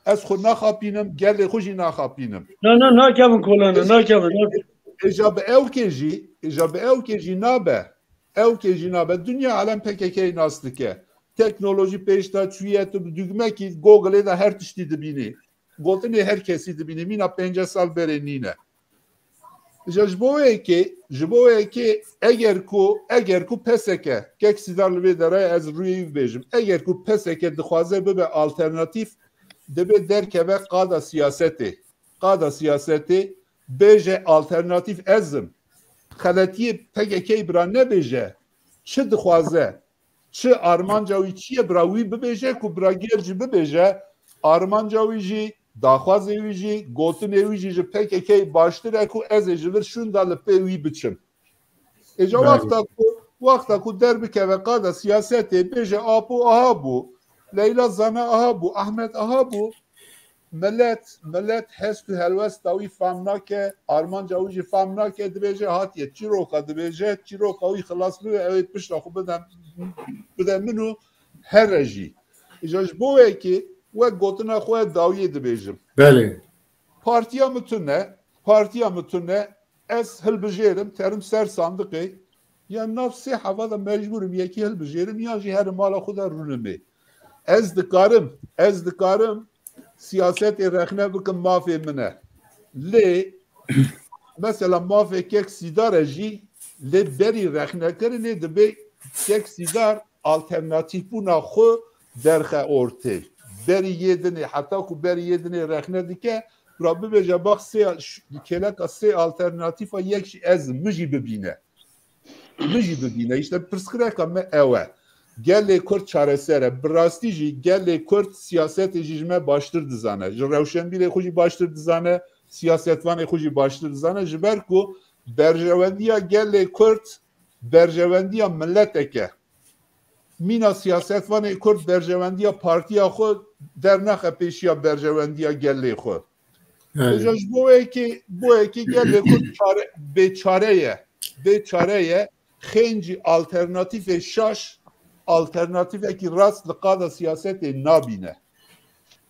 ez xwe naxapînim, gelê xwe jî naxapînim. Na, na, nakevin kolana, Êja, nakevin, nakevin. Êja bi ewkê jî, êja bi ewkê jî nabe. Ewkê jî nabe. Dinya alem P K K'yê nas dike. Teknolojî pêş de çûye, tu bi dugmekî Google'ê de her tiştî dibînî. Gotinê her kesî dibînî. Mîna pêncî sal berê nîne. Ji, ji bo yekê, ji bo yekê eger ku, eger ku P S K, kek Sîdar li vê derê ez rûyê wî bibêjim, eger ku P S K dixwaze bibe alternatîf, divê derkeve qada siyasetê. Qada siyasetê bêje alternatîf ez im. Xeletiyê P K K'yê bira nebêje. çi dixwaze, çi armanca wî çi ye, bira wî bibêje ku bira gel jî bibêje, armanca wî jî, daxwazê wî jî, gotinê wî jî ji P K K baştir e ku ez ê ji vir şûnda li pê wî biçim. Êca Belê. wexta ku, wexta ku derbikeve qada siyasetê, bêje Apo aha bû, Leyla Zana aha bû, Ahmet aha bû, Milet, milet hest û helwesta wî fam nake, armanca wî jî fam nake, dibêje hatiye çîroka, dibêje çîroka wî xilas bibe, ew ê pişta xwe bide, bide min û here jî. Îja ji bo wê yekê wek gotina xwe dawiyê dibêjim. Belê. Partiya min tune, partiya min tune, ez hilbijêrim, terim ser sandiqê, ya nav sê heva de mecbûrim yekî hilbijêrim, yan jî herim mala xwe de rûnimê. Ez dikarim, ez dikarim siyasetê rexne bikim mafê min e. Lê mesela mafê kek Sîdar e jî, lê berî rexnekirinê dibê kek Sîdar alternatîfbûna xwe derxe ortê. Berî yê dinê, heta ku berî yê dinê rexne dike, bira bibêje bax sê, ş-, kêleka sê alternatîfa yek jî ez im, min jî bibîne. Min jî bibîne. Îşte pirsgirêka me ew e. Gelê Kurd çareser e. Bi rastî jî gelê Kurd siyasetê jî ji me baştir dizane. Ji rewşenbîrê xwe jî baştir dizane, siyasetvanê xwe jî baştir dizane. Ji ber ku berjewendiya gelê Kurd berjewendiya miletek e. Mîna siyasetvanê Kurd berjewendiya partiya xwe dernaxe pêşiya berjewendiya gelê xwe. Belê. Îja ji bo yekê, bo yekê gelê Kurd çare, bêçare ye. Bêçare ye. Xêncî alternatîfê şaş, alternatîfekî rast li qada siyasetê nabîne.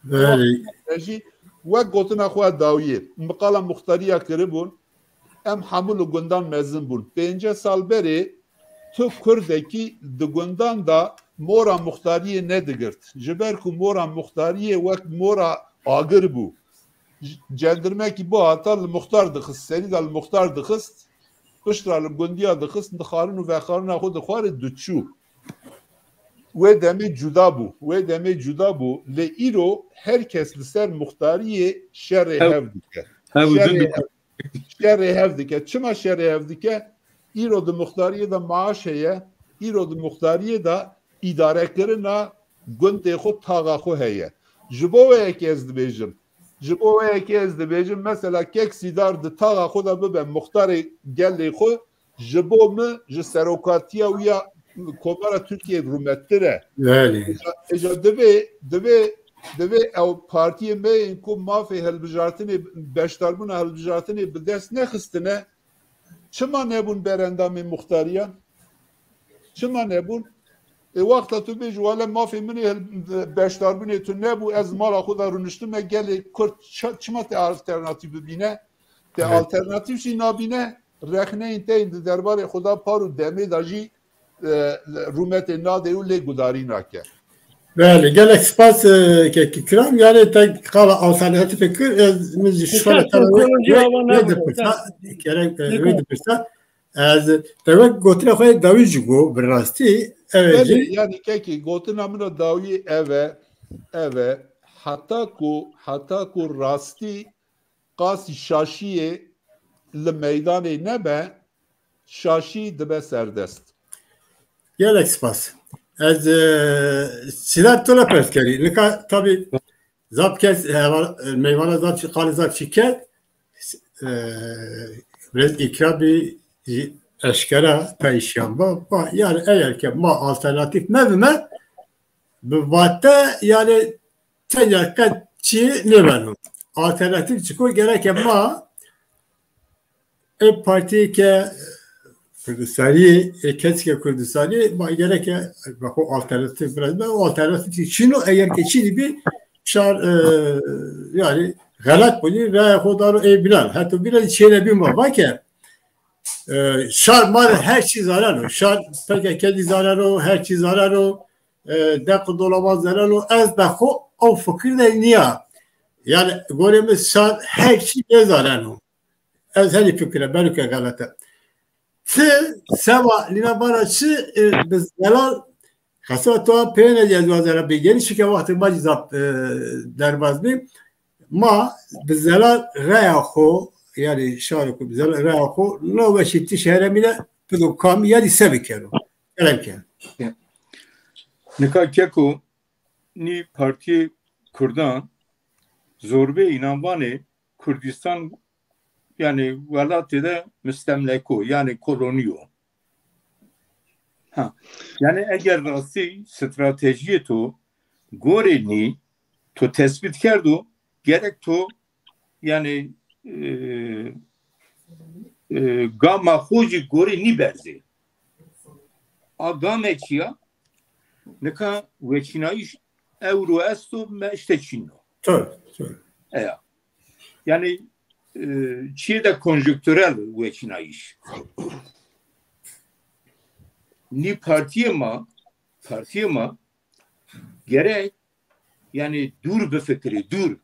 Belê. Jî wek gotina xwe dawiyê, min qala muxtariya kiribûn, em hemû li gundan mezin bûn. Pêncî sal berê tu Kurdekî di gundan de mora muxtariyê nedigirt. Ji ber ku mora muxtariyê wek mora agir bû. Cendirmekî bihata li muxtar dixist, serî de li muxtar dixist, piştre li gundiya dixist, dixwarin û vexwarina xwe dixwar û diçû. Wê demê cuda bû, wê demê cuda bû, lê îro her kes li ser muxtariyê şerê Hev-, hev dike. hev û Şerê din hev, şerê hev dike. Çima şerê hev dike? Îro di muxtariyê de maaş heye, îro di muxtariyê de îdarekirina gundê xwe, taxa xwe heye. Ji bo wê yekê ez dibêjim, ji bo wê yekê ez dibêjim, mesela kek Sîdar di taxa xwe de bibe muxtarê gelê xwe, ji bo min, ji serokatiya wî ya Komara Tirkiyê rûmettir e. Belê. Îja, îja divê, divê, divê ew partiyê me yên ku mafê hilbijartinê, beşdarbûna hilbijartinê bi dest nexistine, çima nebûn berendamên muxtariyan? Çima nebûn? Ê wexta tu bêjî, wele mafê min ê hil-, beşdarbûnê tu nebû, ez mala xwe de rûniştime, gelê Kurd ça-, çima te alternatîf bibîne? Te Evet. alternatîf jî nabîne, rexneyên te yên di derbarê xwe de par û demê de jî, e, rûmetê nade û lê gudarî nake. Belê, gelek spas, e, kekî kiram. Yani te qala alternatîfê kir, ez min jî Hişam, şöyle te wê, teknoloji wê, alan wê nabû, dipirsa, hocam. Kerem, e, wê Hişam. dipirsa. Ez te wek gotina xwe dawî jî got, bi rastî, ev e Belê, jî. yani kekî gotina min a dawî ev e, ev e. Heta ku, heta ku rastî qasî şaşiyê li meydanê nebe, şaşî dibe serdest. Gelek spas. Ez, e, Sîdar, tu ne pers kerî. Nika tabî zaf kes, e, meyvana zaf çi, qalê zaf çi ket. E, Birêz Îkrabî jî eşkera peyşiyan ba. Ba, yani eger ke ma alternatîf nebime, bi vate yani tenya qet çi nêbeno. Alternatîf çiko gereke ma ê partiyê ke Kurdistanî, ê kesike Kurdistanî, ma gereke be xwe alternatîf biraz be, o alternatîf çi çino, eger ke çi dibi şar, e, yani xelet bûnî, raya xwe daro ê Bilal. Heto Bilal çêne bî ma vake, e, şar ma her çi zareno. Şar P K K dî zareno, her çi zareno, e, deq û dolaba zareno. Ez be xwe ew fikir de niya. Yani gorê min şar her çi nêzareno. Ez herî fikire, belkî xelet e. Ti seba lîna bana çi, e, bi zelal, xeseba to peyne ez wazera bêgenî, çike wextê ma jî zaf, e, derbaz bî. Ma bi zelal reya xo, yani şarê ku bi zelal reya xo, no weşî ti şehre mîne, pido kam, yani se bikero. Gerek e. Nika keko nî partiyê Kurdan zorbê înan vanê Kurdistan, yani welatê de mistemleko, yani koloniyo. Ha. Yani eger rastî stratejiyê to gorê nî to tespît kerdo, gerek to yani e, e, gama xo jî gorê nî berzê. A game çi ya? Nika weçînayîş ewro esto me işte çîno. Tabii, tabii. Eya. Yani e, çiyê de konjonktürel weçînayîş. Nî partiyê ma, partiyê ma gerek yani dûr bifikirê, dûr.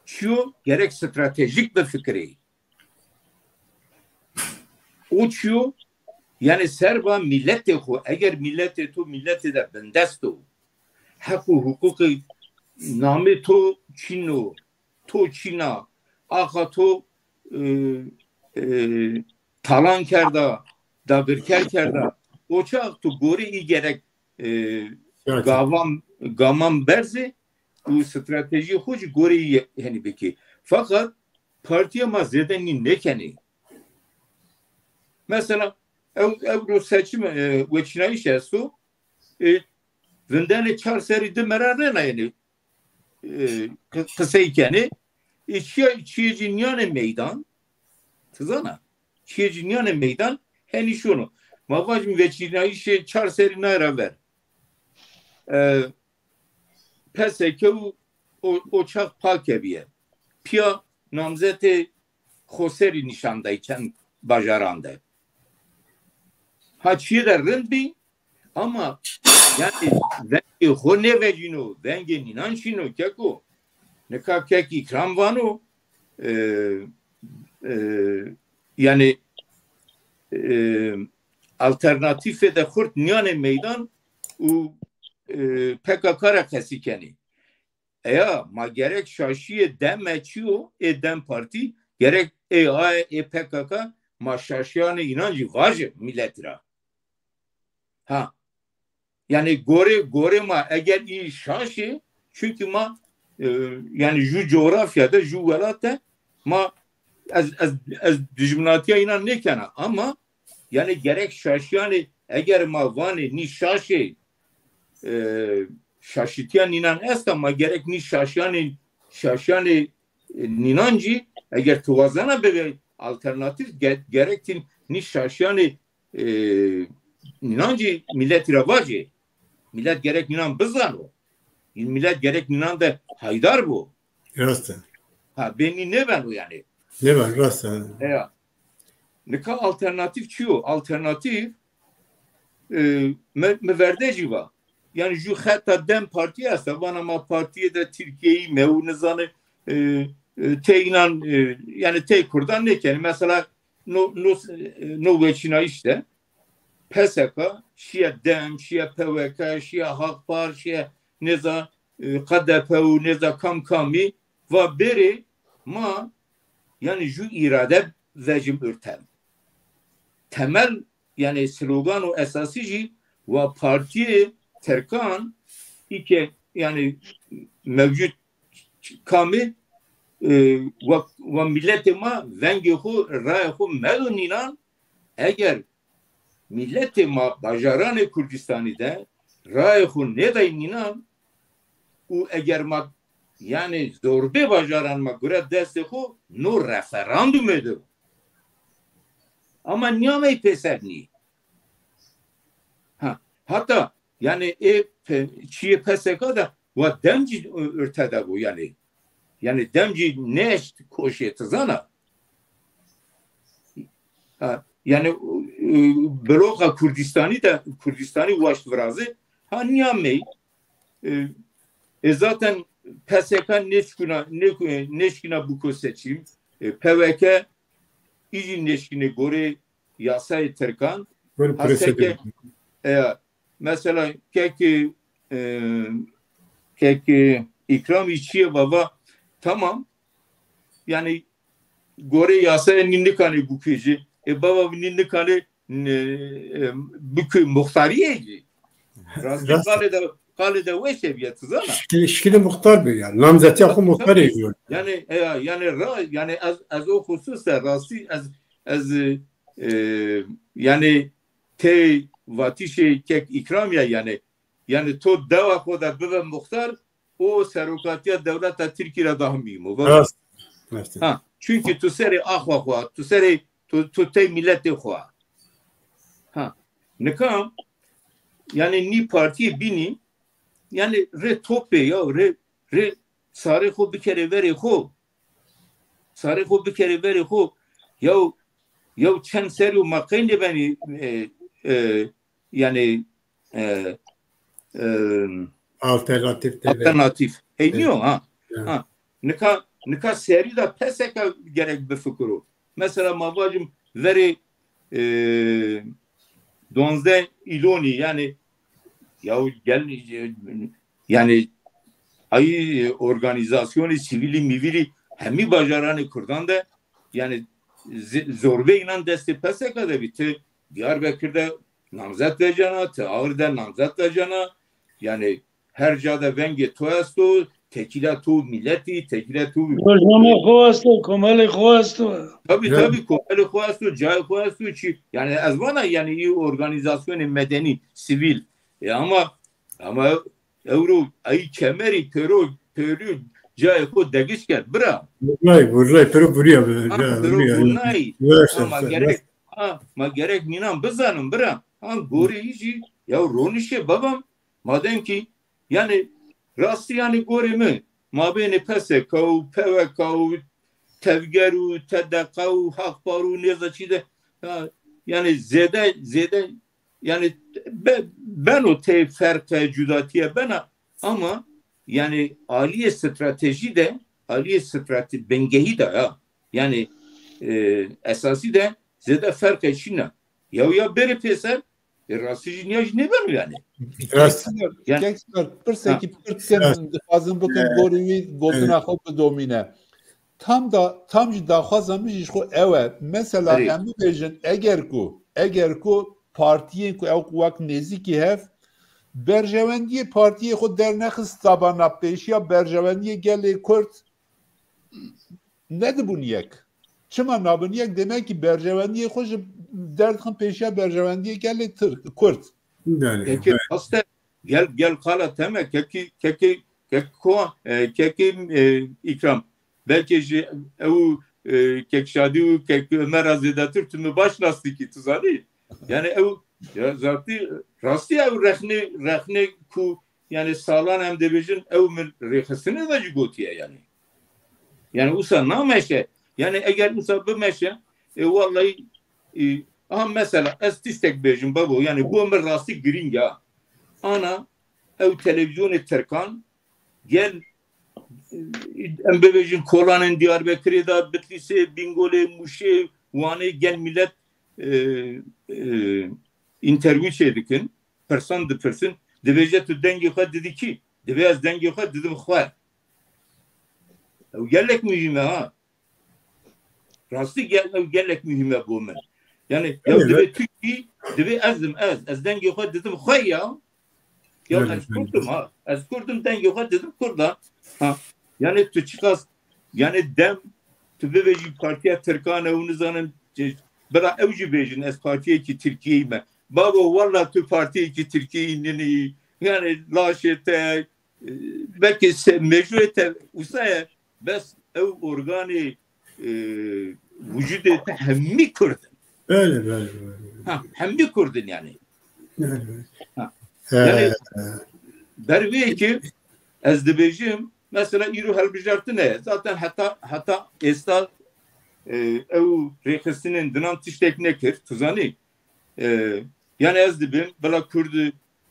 Çiyo gerek stratejik bifikirê. O çiyo yani serba milletê xo, eger milletê to milletê de bindest o, heq û huquqê namê to çîno, to çîna, axa to e, e, talan kerda, dagirker kerda. O çax tu gorê î gerek e, gavan, gaman berzê û stratejiyê xwe jî gorê î henî bikî. Fakat partiya ma zêde nî nekenê. Mesela ew, ew ro seçim e, weçînayîş esto, e, vindenê çar serî di mera rena yani e, qi- qisey kenê. E, çiye, çiye jî niyane meydan, tizana, çiye jî niyane meydan, henî şono. Ma vajim veçînayîşê çar serî nayra ver. E, P S K û o, o çax PAKê biye. Piya namzetê xoserî nîşan day çend bajaran de. Ha çiye de rind bî, ama yani vengê xo nevecîno, vengê nînan çîno keko. Nika kek Îkram vano, e, e, yani e, alternatîfê de xurt niyane meydan û e, P K K re qesî kenî. Eya ma gerek şaşiyê dem me çi yo, ê dem partî, gerek ê A, ê P K K, ma şaşiyanê înan jî vaje milletî ra. Ha. Yani gorê, gorê ma eger î şaşê, çünkü ma e, yani ju coğrafya de, ju welat de ma ez, ez, ez dijminatiya înan nêkena ama yani gerek şaşiyanê eger ma vanê nî şaşê e, şaşitiya nînan esta ma gerek nî şaşiyanê şaşiyanê e, nînan jî eger tu wazana bebe alternatîf ge- gerek tîn nî şaşiyanê e, nînan jî milletî ra vacê. Millet gerek nînan bizano. Millet gerek nînan de haydar bo. Rast e. Ha, benî nebeno yani. Ne var rast e. Eya. Nika alternatîf çi yo? Alternatîf e, me, me verde jî va. Yani ju xeta dem partî esta. Vana ma partiyê de Tirkiyeyî me û nizane e, e, tê înan e, yani tê Kurdan nêkenî. Mesela no, no, e, no weçînayîş de P S K, şiye dem, şiye P W K, şiye Hak Par, şiye nêza e, K D P û nêza kam kamî va berê ma yani ju îrade vecim ürtem. Temel yani slogan û esasî jî wa partiyê Tirkan îke yani mevcut kamî e, wa, wa milletê ma vengê xo, rayê xo medo nînan eger milletê ma bajaranê Kurdistanî de rayê xo nêday nînan û eger ma yani zorbê bajaran ma gure destê xo no referandumê de. Ama niyamey pêser nî. Ha, hatta yani ê pe, çiyê P S K de wa dem jî ürte de bû yani. Yani dem jî neşt koşê tizana. Ha, yani e, bloka Kurdistanî de Kurdistanî waşt virazê ha niyamey e, e, zaten P S K neşkuna ne, neşkina biko seçim e, P W K îjî neşkine gorê yasayê Tirkan. Böyle ha, prese seke, e, mesela kek e, kek e, Îkram î çiye baba tamam yani gorê yasaya nî nikane bikêje. E baba nî nikane n-, e, bikû muxtariyê jî. Rastî Rast. qalê de, qalê de weş e biye, tu zana. Şikilî, şikilî muxtar be yani. Namzetiya xwe Tabii, muxtarê tabii. jî. Yani, e, yani ra, yani ez, ez o xusus de rastî ez, ez, e, yani tê vatîşê kek Îkram ya yani. Yani to dewa xwe de bibe muxtar, o serokatiya dewleta Tirkî re daha muhîm o. Rast. Rast. Ha, çünkü tu serê axa xwe, tu serê, tu, tu tey miletê xwe. Ha, nika, yani nî partiyê bînî, yani rê topê ya, rê, rê sarê xwe bikerê verê xwe. Sarê xwe bikerê verê xwe. Ya, ya çend ser û ma qey nêbenî, e, e, yani, e, e, Alternatîf devê. alternatîf. Hey, Evet. niyo, ha. Evet. Ha. Nika, nika serî de P S K gerek bifikiro. Mesela ma vacim verê, e, duwazdeh Îlonî, yani, ya gel, yani, ay, organizasyonê sivîlî mivîlî hemî bajaranê Kurdan de, yani, zi-, zorbê înan destê P S K de bî. Ti Diyarbekir de namzet vecena, ti Ağrı de namzet vecena, yani, her ca de vengê to esto, tekîla to miletî, tekîla to Rojname xwe esto, komelê xwe esto. Tabii, Evet. tabii, komelê xwe esto, cayê xwe esto, çi, yani, ez vana, yani, î organizasyonê medenî, sivîl. E, ama, ama ewro, ay kemerî, pêro, pêrû cayê xwe degiş kerd, bira. Vurnay, vurnay, pêro vuriya be, Ha, ya, pêro vuriya. vurnay. Ver Ha, sen, ma sen, gerek, ver. ha, ma gerek nînan bizanin, bira. Ha, gorê î jî, ya ronişê babam, madem ki, yani, rastî, yani, gorê min, mabênê P S K û P W K û Tevger û T D K û Hak Par û nêza çî de, ha, yani, zêde, zêde, yani, be-, beno tê ferqe, cudatiye bena, ama, yani, aliyê stratejî de, aliyê strate-, bingehî de ya, yani, e, esasî de zêde ferqe çîna. Ya, ya berê pêser, e, rastî jî niya jî nêbeno yani. Rast. Kek Sinar, Yani Kek Sinar, pirsekî Ha. pir kem Rast. dixwazim bikim, Evet. gorî wî gotina Evet. xwe bidomîne. Tam da, tam jî daxwaza min jî ji xwe ew e. Mesela Erê. em bibêjin, eger ku, eger ku partiyên ku ew wek nêzîkî hev, berjewendiyê partiyê xwe dernexist tabana pêşiya berjewendiyê gelê Kurd, nedibûn yek. Çima nabin yek? Demek ki berjewendiyê xwe ji derdixin pêşiya berjewendiyê gelê Tirk, Kurd. Yani, Peki, evet. aslında gel, gel kala teme, keki, keki, kek ko, e, keki, e, İkram. Belki ji ew, e, kek Şadî û kek Ömer a zêdetir tu mi baş nas dikî, tu zanî. Yani ew, ya, zatî, rastî ew rexne, rexne ku, yani salan em dibêjin, ew min rêxistinê de jî gotiye yani. Yani usa nameşe. Yani eger usa bimeşe, e, vallahi, e, aha mesela ez tiştek bêjim babo, yani bu min rastî girîng ya. Ana ew televizyonê Tirkan gel, e, em bibêjin kolanên Diyarbekirê de, Bitlîsê, Bîngolê, Mûşê, Wanê gel milet, e, e, interview çê dikin, pirsan dipirsin, dibêje tu dengê xwe didî kî? Dibê ez dengê xwe didim xwe. Ew gelek muhîm e ha. Rastî gel-, ew gelek muhîm e bo min. Yani ya Evet, divê evet. tu kî, divê ez im ez. Ez dengê xwe didim xwe ya. Ya Evet, ez evet. Kurdim ha. Ez Kurdim, dengê xwe didim Kurdan. Ha. Yani tu çiqas, yani dem, tu bibêjî partiya Tirkan e û nizanim, bira ew jî bêjin ez partiyekî Tirkiyeyî me. Babo, walla tu partiyekî Tirkiyeyî ninî. Yani laşê te, e, belkî se-, mejûyê te wisa ye, bes ew organê, e, wicudê te hemî Kurd in. Öyle, böyle, böyle. Ha, hemî Kurd in yani. Öyle, böyle. Ha. Ee, Yani ber vê yekê ez dibêjim, mesela îro hilbijartin heye. Zaten heta, heta êsta, e, ew rêxistinên dinan tiştek nekir, tu zanî. E, yani ez dibêm, bila Kurd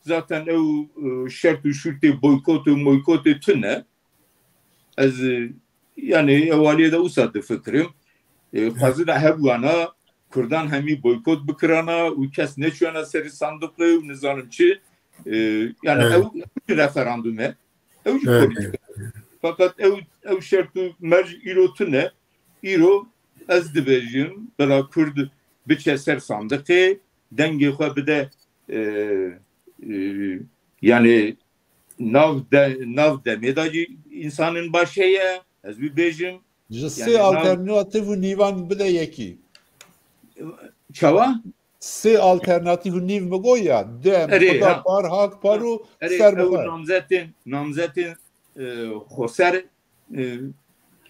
zaten ew, e, şert û şûrtê boykot û moykotê tune. Ez, e, yani ewaliyê de usa difikirim. E, xwezina hebûana Kurdan hemî boykot bikirana û kes neçûyana serî sandiqê û nizanim çi. E, yani Evet. ew, ew referandum e. Ew jî Evet. polîtîk e. Fakat ew, ew şert û merc îro tune. Îro ez dibêjim, bila Kurd biçe ser sandiqê, dengê xwe bide, e, e, yani nav de, nav demê de jî insanin baş heye, ez wî bêjim. Ji sê Yani nav alternatîf û nîvan bide yekî. Çawa? Sê alternatîf û nîv mi got ya. Dem, Erê, ha. Hudapar, Hakpar û Erê, ew Serbixwe. Namzetên, namzetên, e, xoser, e,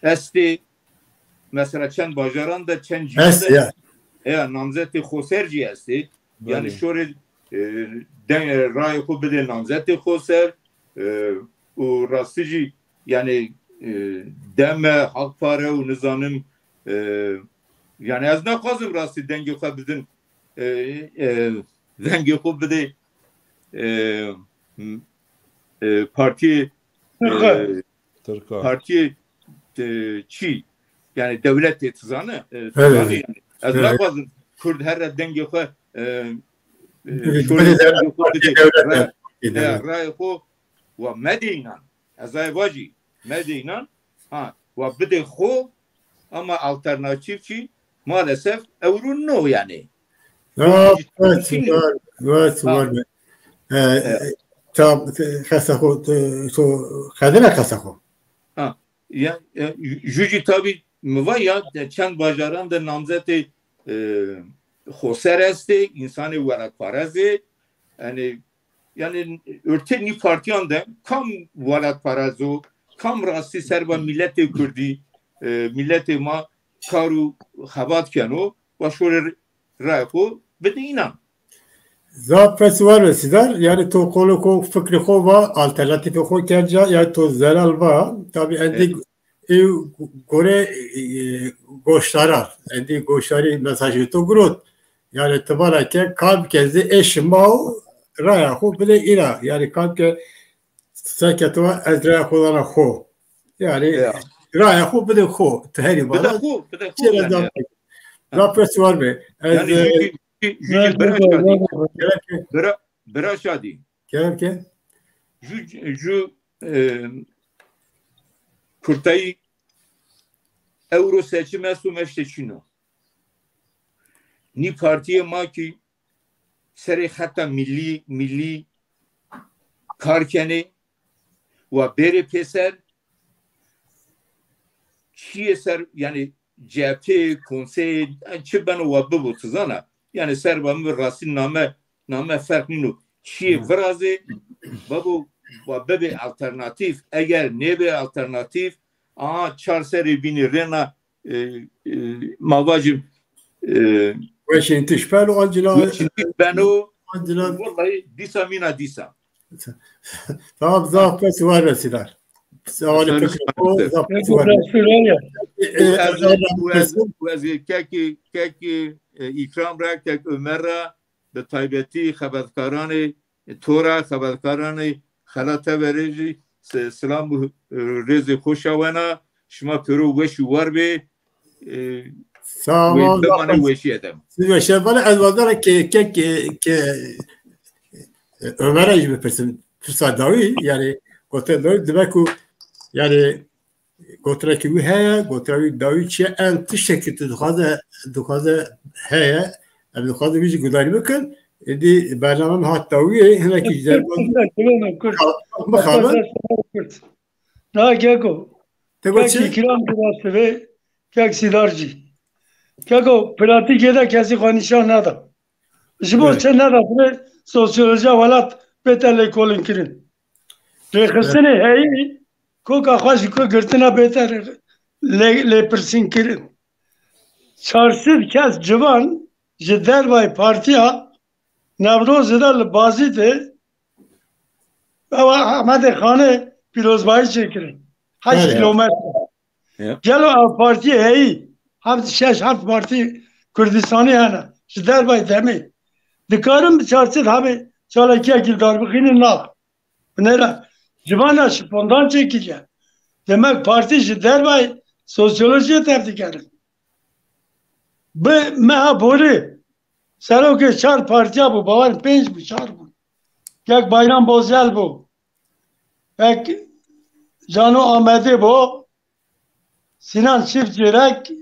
estê. Mesela çend bajaran de, çend ciyan Est, de. Ya. Ya, namzetê xoser jî estê. Yani Belê. şorê, e, de, rayê xwe bidê namzetê xoser, e, û rastî jî yani, e, deme, Hakpare û nizanim, e, yani ez naxwazim rastî dengê xwe bidin, e, e, dengê xwe bidê, e, m-, e, partiyê, e, Tirka. Tirka. Partiyê, e, çi? Yani dewletê tizane, e, Evet. tizane yani. Ez Evet. naxwazim Kurd here dengê xwe, e, e, Evet, şorê bidê dengê xwe bidê. Dewlet, Ra-, evet. e, rayê xwe wa medê înan. Ez ayê vajî, medê înan. Ha, wa bidê xwe, ama alternatîf çi? Maalesef ewro no yani. Ya, Ewro evet, çi? Var, var, Ha. var. E, Evet. tam, qesa xwe, e, to, xedine qesa xwe. Ha, ya, ya, ju jî tabî mi va ya, de çend bajaran de namzetê, e, xoser estê, insanê welatparez ê. Yani, yani örtê nî partiyan de kam welatparez o, kam rastî ser ba milletê Kurdî, e, milletê ma kar û xebat keno, wa şorê rayê xwe bide înan. Zaf pes war ve Sîdar, yani to qolo xwe, fikrê xwe va, alternatîfê xwe kir ca, yani to zelal va, tabî endî Evet. ê gore, e, goşdaran, endî goşdarî mesajê to girot. Yani ti vana ke kam ke zê ê şima û raya xwe bide îna. Yani kam ke seke tu va ez raya xwe dana xwe. Yani Ya. raya xwe bide xwe. Tu herî Bide bana. xwe, bide xwe Çêre yani. zaf pes. Ha. Zaf pes war be. Ez, Yani e, ju jî, ju jî Merhaba, bira Şadî. merhaba. Gerek e. Bira, bira Şadî. Gerek e. Ju, ju, e, kurtayî ewro seçim esto meşte çîno. Nî partiyê ma kî serê xeta milî, milî kar kenê, wa bêrê pêser, çiyê ser, yani cephê, konseyê, çi beno wa bibo, tu zana. Yani ser ba min rastî name, name ferq nîno. Çiyê Hı. virazê, babo, wa bibe alternatîf. Eger nêbe alternatîf, aha, çar serê bînî rêna, e, e, ma vajim, e, Weşên tişpel û ancila, weşên tişpel û ancila wellahî dîsa mîna dîsa. Tamam, zaf pes war ve Sîdar. Sağ olun, Sen fikir. O, zaf pes Peki, var. Avustralya. E, e, Û ez, Ömer û ez, Rasim. û ez kekî, kekî, e, Îkram re, kek Ömer re, bi taybetî xebatkaranê, e, to re, xebatkaranê Xela Teverê jî se-, silam û, e, rêzê xweşa wena. Şima pêro weş û war bê. E, Sağ wê ol, bimane zaf weşiyê de. Siz ve şevale ez vazara ke, ke, ke, ke, Ömer'e jî bipirsim. Pirsa dawî, yani, gote dawî, demek ku, yani, gotirekî wî heye, gotira wî dawî çi ye, en tiştekî tu dixwaze, dixwaze heye, em dixwaze wî jî gudarî bikin. Êdî bername min hat dawiyê, hinekî ji derman Kurt, Kurt, Kurt. Mixabin. Kurt. Na keko. Te got Kek çi? Îkram bi rastî ve, kek Sîdar jî. Keko, pratîkê de kesî xwe nîşan neda. Ji bo Evet. çi neda bire sosyolojiya welat bête lêkolînkirin. Rêxistinê Evet. heyî koka xwe ji ku girtina bête lê, lêpirsînkirin. Çar sed kes ciwan ji dervayê partiya Newrozê de li Bazîdê, ewa Ehmedê Xanê pîrozbayî çêkirin. Heşt Belê. kilometre. Ya. Gelo ev partiyê heyî, heft, şeş, heft partî Kurdistanî hene. Ji dervayê demê. Dikarin bi çar sed hebê çalakiyekî darbixînê na. Binêre, civana şipondan çêkiriye. Demek partî ji dervayê sosyolojiyê tev dikerin. Bi meha borî, serokê çar partiya bû, bawer pênc bû, çar bû. Kek Bayram Bozyel bû. Kek Cano Amedê bû. Sinan Çiftcirek,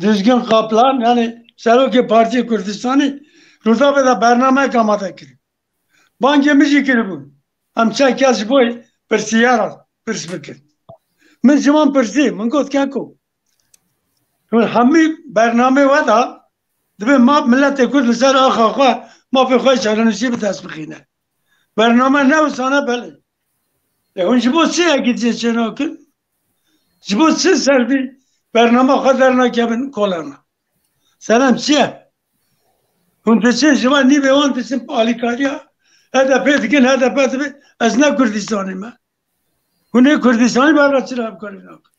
Duzgin Kaplan, yani serokê Partiyê Kurdistanî, Rûdawê de bernameyek amade kirî. Bangê min jî kiribûn. Em çend kes ji bo pirsiyara pirs bikin. Min ji wan pirsî, min got, keko, hûn hemî bernamê we de dibê ma miletê Kurd li ser axa xwe, mafê xwe çarenûsî bi dest bixîne. Bername ne wisane belê. E hûn ji bo çi yekî çê çênakin? Ji bo çi ser vî bernama xwe dernakevin kolana? Sebeb çi ye? Hûn diçin ji van nîvê wan diçin alîkariya H D P dikin, H D P dibe ez ne Kurdistanê me. Hûn ê Kurdistanî bera çira hevkarî nakin?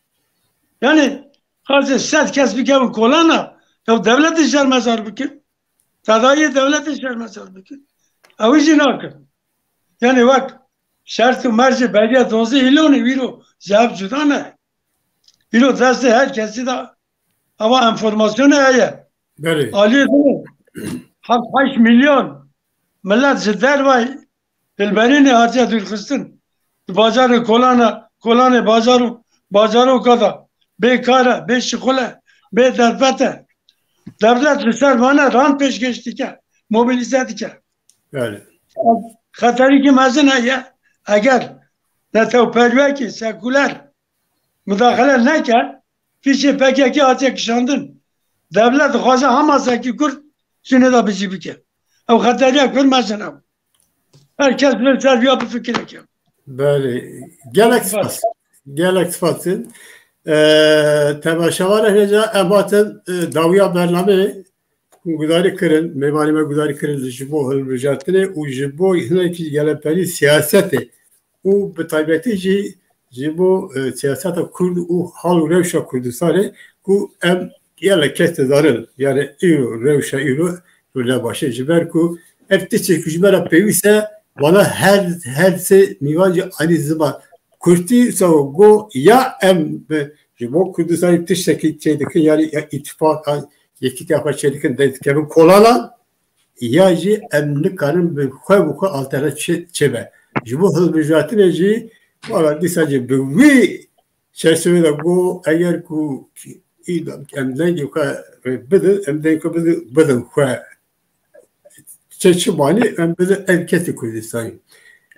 Yani xazê sed kes bikevin kolana, ya dewletê şermezar bikin. Tedayê dewletê şermezar bikin. Ew jî nakin. Yani wek şert û mercê beriya dozdeh îlonê wîro ji hev cuda ne. Îro destê her kesî de ava enformasyonê heye. Belê. Aliyê din heft heşt milyon millet ji dervayî dilberînê hatiye dûrxistin. Di bajarê kolana, kolanê bajar û bajaroka de bêkar e, bê şixul e, bê derfet e. Dewlet li ser vane rand pêşkêş dike, mobilize dike. Belê. Xeterîkî mezin heye. Eger netewperwiyekî sekuler mudaxile neke, fîşê P K K hatiye kişandin. Dewlet dixwaze Hamasekî Kurd şûnê de bijî bike. Ew xeteriya Kurd mezin ew. Her kes li ser viya bifikire ke. Belê. Gelek spas. Gelek spas. Ee, temaşevanê hêja em hatin, e, dawiya bernameyê. Hûn gudarî kirin, mêvanê me gudarî kirin ji bo hilbijartinê û ji bo hinekî gelemperî siyasetê û bi taybetî jî ji bo, e, siyaseta Kurd û hal û rewşa Kurdistanê ku em gelek kes dizanin, yani îro, rewşa îro, îro ne baş e, ji ber ku ev tiştê ku ji me re pêwîst e, wana her, her sê mîvan jî anî ziman. Kurtî, so go ya em bi, ji bo Kurdistanê tiştekî çêdikin, yani ya îtifaq, yekîtiya xwe çêdikin, derdikevin kolana, ya jî em nikarin bi xwe bi xwe alternatîf çê-, çêbe. Ji bo hilbijartinê jî, wala dîsa jî bi wî çerçevê de got, eger ku î-, em dengê xwe bidin, em dengê xwe bidin, bidin xwe. Çi, çi manî em bidin ev kesê Kurdistanî.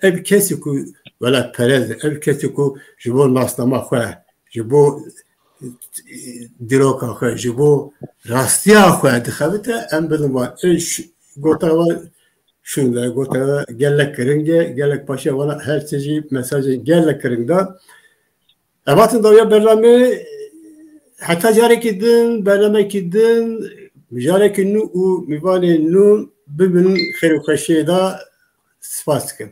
Ev kesê ku welatperest e, ev kesê ku ji bo nasnama xwe, ji bo dîroka xwe, ji bo rastiya xwe dixebite, em bidin wan. Ê ş-, gota wan şûnde, gota gelek giring e, gelek paşê wana her tişt jî mesajê gelek giring da. Em hatin dawiya bernamê, heta carekî din, bernamekî din, mijarekî nû û mîvanê nû bibin xêr û xweşiyê de. Spas dikim.